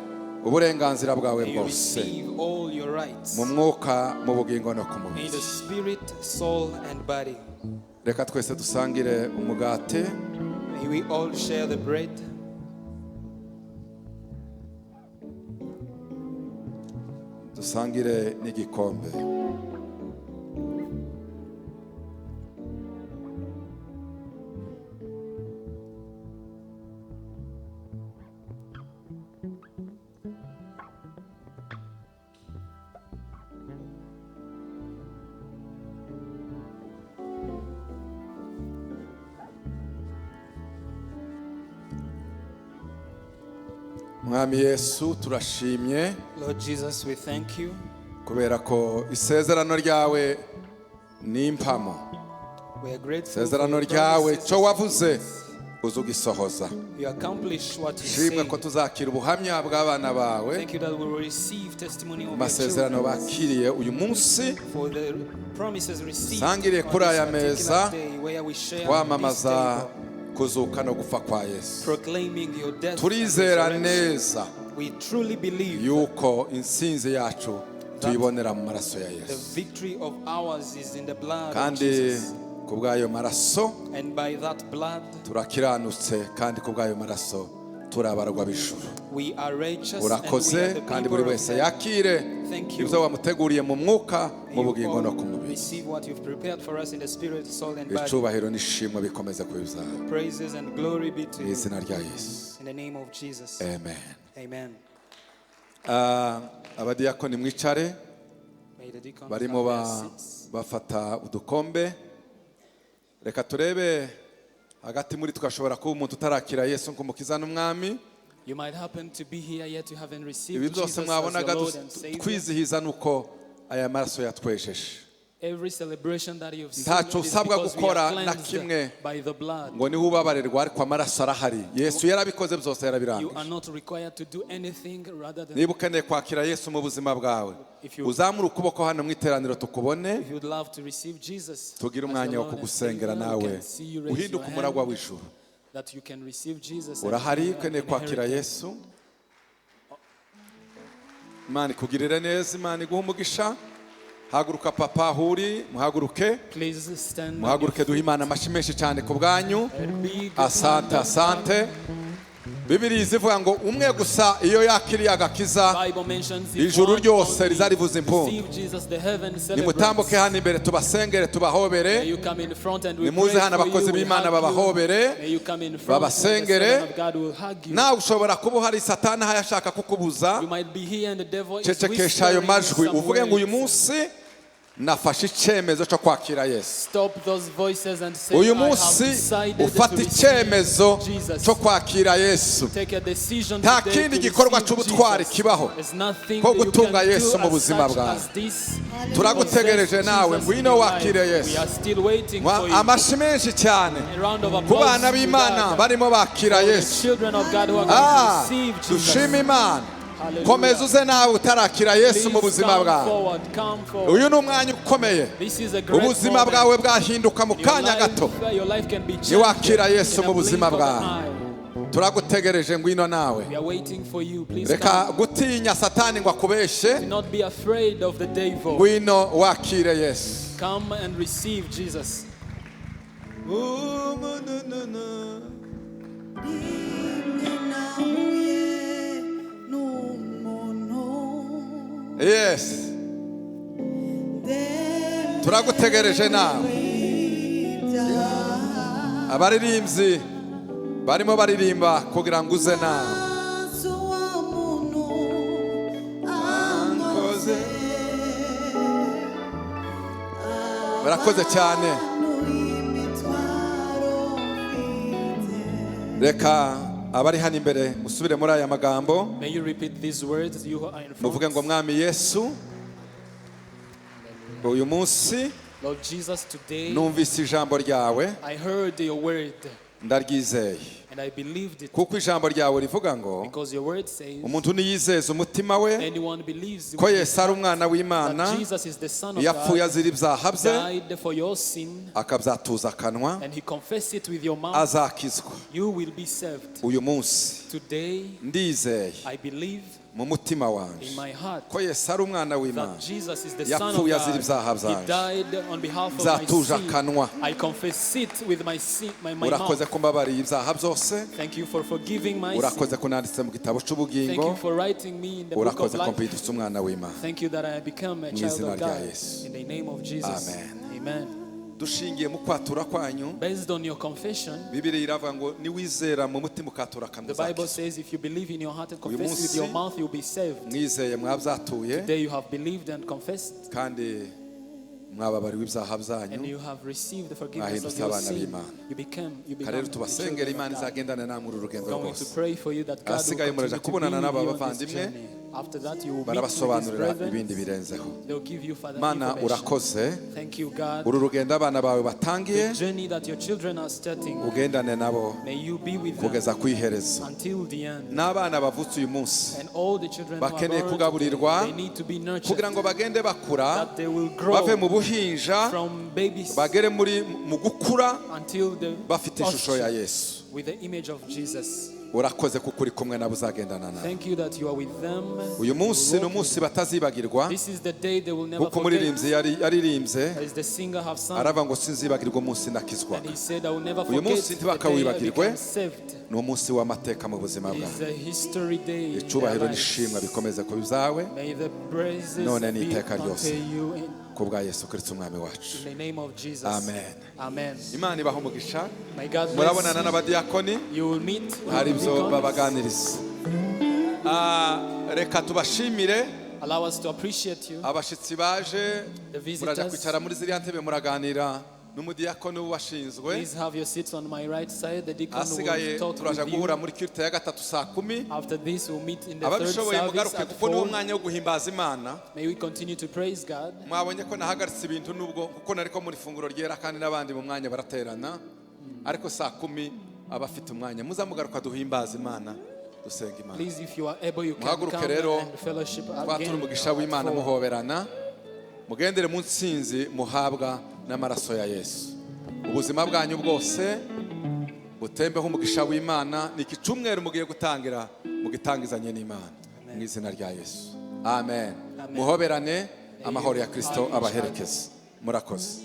uburenganzira bwawe May you bwose receive all your rights mu mwuka, mu bugingo no ku in mubiri. the spirit, soul, and body. Reka twese dusangire umugati. May we all share the bread. Dusangire n'igikombe. Mwami Yesu, turashimye Lord Jesus, we thank you. kubera ko isezerano ryawe ni impamo. We are grateful for Isezerano your ryawe, promises. icyo wavuze uza ugisohoza. You accomplish what you Shimwe say. ko tuzakira ubuhamya bw'abana bawe, Thank you that we will receive testimony of your amasezerano children bakiriye uyu munsi. for the promises received Sangiriye on kuri this aya particular meza, day where we share on this twamamaza table, kuzuka no gupfa kwa Yesu. proclaiming your death and Turizera resurrection. neza We truly believe yuko intsinzi yacu tuyibonera mu maraso ya the Yesu, victory of ours is in the blood of kandi Jesus. ku bw'ayo maraso And by that blood, turakiranutse, kandi ku bw'ayo maraso turabarwa b'ijuru. we are righteous and we are Urakoze, the kandi people buri of wese heaven. yakire Thank you. ibyo wamuteguriye mu mwuka, May mu you bugingo no all ku mubiri. receive what you've prepared for us in the spirit, soul, and body. Icubahiro n'ishimwe bikomeze kuba ibyawe Praises and glory be to mu you. izina rya Yesu, In the name of Jesus. amen. Amen. Abadiyakoni mwicare, May the deacons barimo have their seats. bafata udukombe. Reka turebe hagati muri twashobora kuba umuntu utarakira Yesu nk'umukiza n'umwami. You might happen to be here yet you haven't received Ibi byose Jesus as your mwabonaga Lord and Savior. twizihiza nuko aya maraso yatwejeje. Every celebration that you've seen Ntacyo it is usabwa because we gukora are na cleansed kimwe by the blood. ngo niho ubabarirwa, ariko amaraso arahari. Yesu yarabikoze byose, You are yarabirangije. not required to do anything rather than Niba ukeneye kwakira Yesu mu buzima bwawe, If you- uzamure ukuboko hano mu iteraniro tukubone, if you'd love to receive Jesus tugire as umwanya your wo Lord and kugusengera Savior, we nawe can see you raise uhinduke your umuragwa hand w'ijuru. that you can receive Jesus and Urahari be an ukeneye kwakira inheritance. Yesu. Imana ikugirire neza, Imana iguhe umugisha. Haguruka papa aho uri, muhaguruke, Please stand on your muhaguruke, duhe Imana amashyi menshi cyane ku bwanyu. A big Asante, hand of asante. Bibiliya izivuga ngo umwe gusa iyo yakiriye agakiza, Bible mentions if ijuru one ryose only rizarivuza impundu. receive Jesus, the heaven Nimutambuke celebrates. hano imbere tubasengere, tubahobere. May you come in front and we Nimuze pray hano for you, abakozi we b'Imana hug you. babahobere, May you come in front and the babasengere. servant of God will hug you. Nawe ushobora kuba uhari, Satani aho ashaka kukubuza. You might be here and the devil is Cecekesha ayo whispering majwi, some uvuge ngo uyu words. munsi nafashe icyemezo cyo kwakira Yesu. Stop those voices and say, Uyu I have munsi decided to ufata receive icyemezo Jesus. cyo kwakira Yesu. Take a decision Nta today kindi to gikorwa receive cy'ubutwari Jesus. kibaho There's nothing ko that you gutunga can Yesu do mu as buzima such bwawe. as this. Turagutegereje Possess nawe, Jesus in ngwino your wakire life. Yesu. We are still waiting for you. Amashyi menshi cyane A round of ku applause bana to b'Imana God. barimo bakira For the Yesu. children of God who are going to receive Jesus. Dushime Imana. Hallelujah. Komeza uze nawe utarakira Yesu mu Please buzima come bwawe. forward, come forward. Uyu ni umwanya ukomeye. This is a great Ubuzima moment. bwawe bwahinduka mu Your kanya gato. life, your life can be changed Niwakira Yesu in a mu buzima blink of an bwawe. eye. Turagutegereje, ngwino nawe. We are waiting for you. Please Reka come. gutinya Satani ngo akubeshe. Do not be afraid of the devil. Ngwino wakire Yesu. Come and receive Jesus. Rimwe nahuye n'umuntu Yes, turagutegereje nawe. Ibyaha Abaririmbyi barimo baririmba kugira ngo uze nawe. Maso wa muntu ankoze. Barakoze cyane. Imitwaro mfite. Reka abari hano imbere musubire muri aya magambo. May you repeat these words, you who are in front. Muvuge ngo: "Mwami Yesu, uyu munsi Lord Jesus, today numvise ijambo ryawe, I heard your word ndaryizeye, and I believed it kuko ijambo ryawe rivuga ngo because your word says umuntu niyizeza umutima we anyone believes ko Yesu ari umwana w'Imana, that Jesus is the Son of yapfuye God, azira ibyaha bye, died for your sin, akabyatuza akanwa, and he confessed it with your mouth, azakizwa." you will be saved. Uyu munsi Today ndizeye I believe mu mutima wanjye in my heart ko Yesu ari umwana w'Imana, that Jesus is the Son of yapfuye azira God. ibyaha He byanjye, died on behalf of my byatuje sin. akanwa. I confess it with my sin, my Urakoze mouth. ko mbabariye ibyaha byose. Thank you for forgiving my sin. Urakoze ko nanditse mu gitabo Thank cy'ubugingo. you for writing me in the book of Urakoze ko life. mpindutse umwana w'Imana. Thank you that I become a Mu child izina of rya God. Yesu. In the name of Jesus. Amen. Amen. Dushingiye mu kwatura kwanyu, Based on your confession, Bibiliya iravuga ngo niwizera mu mutima ukatura akanwa, the Bible uzakizwa. says if you believe in your heart and Uyu confess with munsi your mouth, you'll be saved. mwizeye, mwabyatuye, Today you have believed and confessed, kandi mwababariwe ibyaha byanyu, and you have received the forgiveness of mwahindutse your abana sin. b'Imana. You Reka become rero the tubasengere, children Imana of God. izagendane namwe uru rugendo Going to rwose. pray for you that God will Ahasigaye muraja continue to be kubonana with n'aba you on this bavandimwe, journey. After that, you will meet with these barabasobanurira ibindi brethren. birenzeho. They'll give you further Mana, information. urakoze. Thank you, God. Uru rugendo abana bawe batangiye, The journey that your children are starting, ugendane nabo may you be with them kugeza ku iherezo. until the end. N'abana bavutse uyu munsi And all the children who are bakeneye born kugaburirwa today, they need to be nurtured, kugira ngo bagende bakura, that they will bave mu grow buhinja from babies bagere muri mu gukura until the bafite ishusho ya posture Yesu. with the image of Jesus. Urakoze kuko uri kumwe nabo, uzagendana nabo. Thank you that you are with them. Uyu munsi ni umunsi batazibagirwa. This is the day they will never Nk'uko umuririmbyi forget. yaririmbye, As the singer have sung, aravuga ngo: "Sinzibagirwa umunsi nakizwaga." and he said, "I will never Uyu forget munsi the day I ntibakawibagirwe. became saved." Ni umunsi w'amateka mu buzima It bwawe. is a history day in their Icubahiro lives. n'ishimwe bikomeze kuba ibyawe May the praises none be n'iteka unto ryose, you in ku bwa Yesu Kirisito umwami wacu. in the name of Jesus. Amen. Amen. Imana ibaha umugisha. May God bless Murabonana you. n'abadiyakoni, You will meet with hari the ibyo deacons. babaganiriza. Reka tubashimire. Allow us to appreciate you. Abashyitsi baje, The visitors. muraja kwicara muri ziriya ntebe, muraganira n'umudiyakoni ubashinzwe. Please have your seats on my right side. The deacon Ahasigaye will talk turaja with guhura you. muri culte ya gatatu saa 10. After this, we'll meet in the third Ababishoboye service mugaruke, at kuko niwo 4. mwanya wo guhimbaza Imana. May we continue to praise God. Mwabonye ko nahagaritse ibintu nubwo kuko nariko muri funguro ryera, kandi n'abandi mu mwanya baraterana, ariko saa 10 abafite umwanya muzamugaruka duhimbaza Imana, dusenga Imana. Please, if you are able, you can Muhaguruke come rero, and fellowship twatura again umugisha at w'Imana, 4. muhoberana, mugendere mu nsinzi muhabwa n'amaraso ya Yesu. Ubuzima bwanyu bwose butembeho umugisha w'Imana. Ni iki cyumweru mugiye gutangira, mugitangizanye n'Imana mu izina rya Yesu, amen. Amen. Muhoberane, amahoro ya Kirisito Hug each abaherekeze. Murakoze.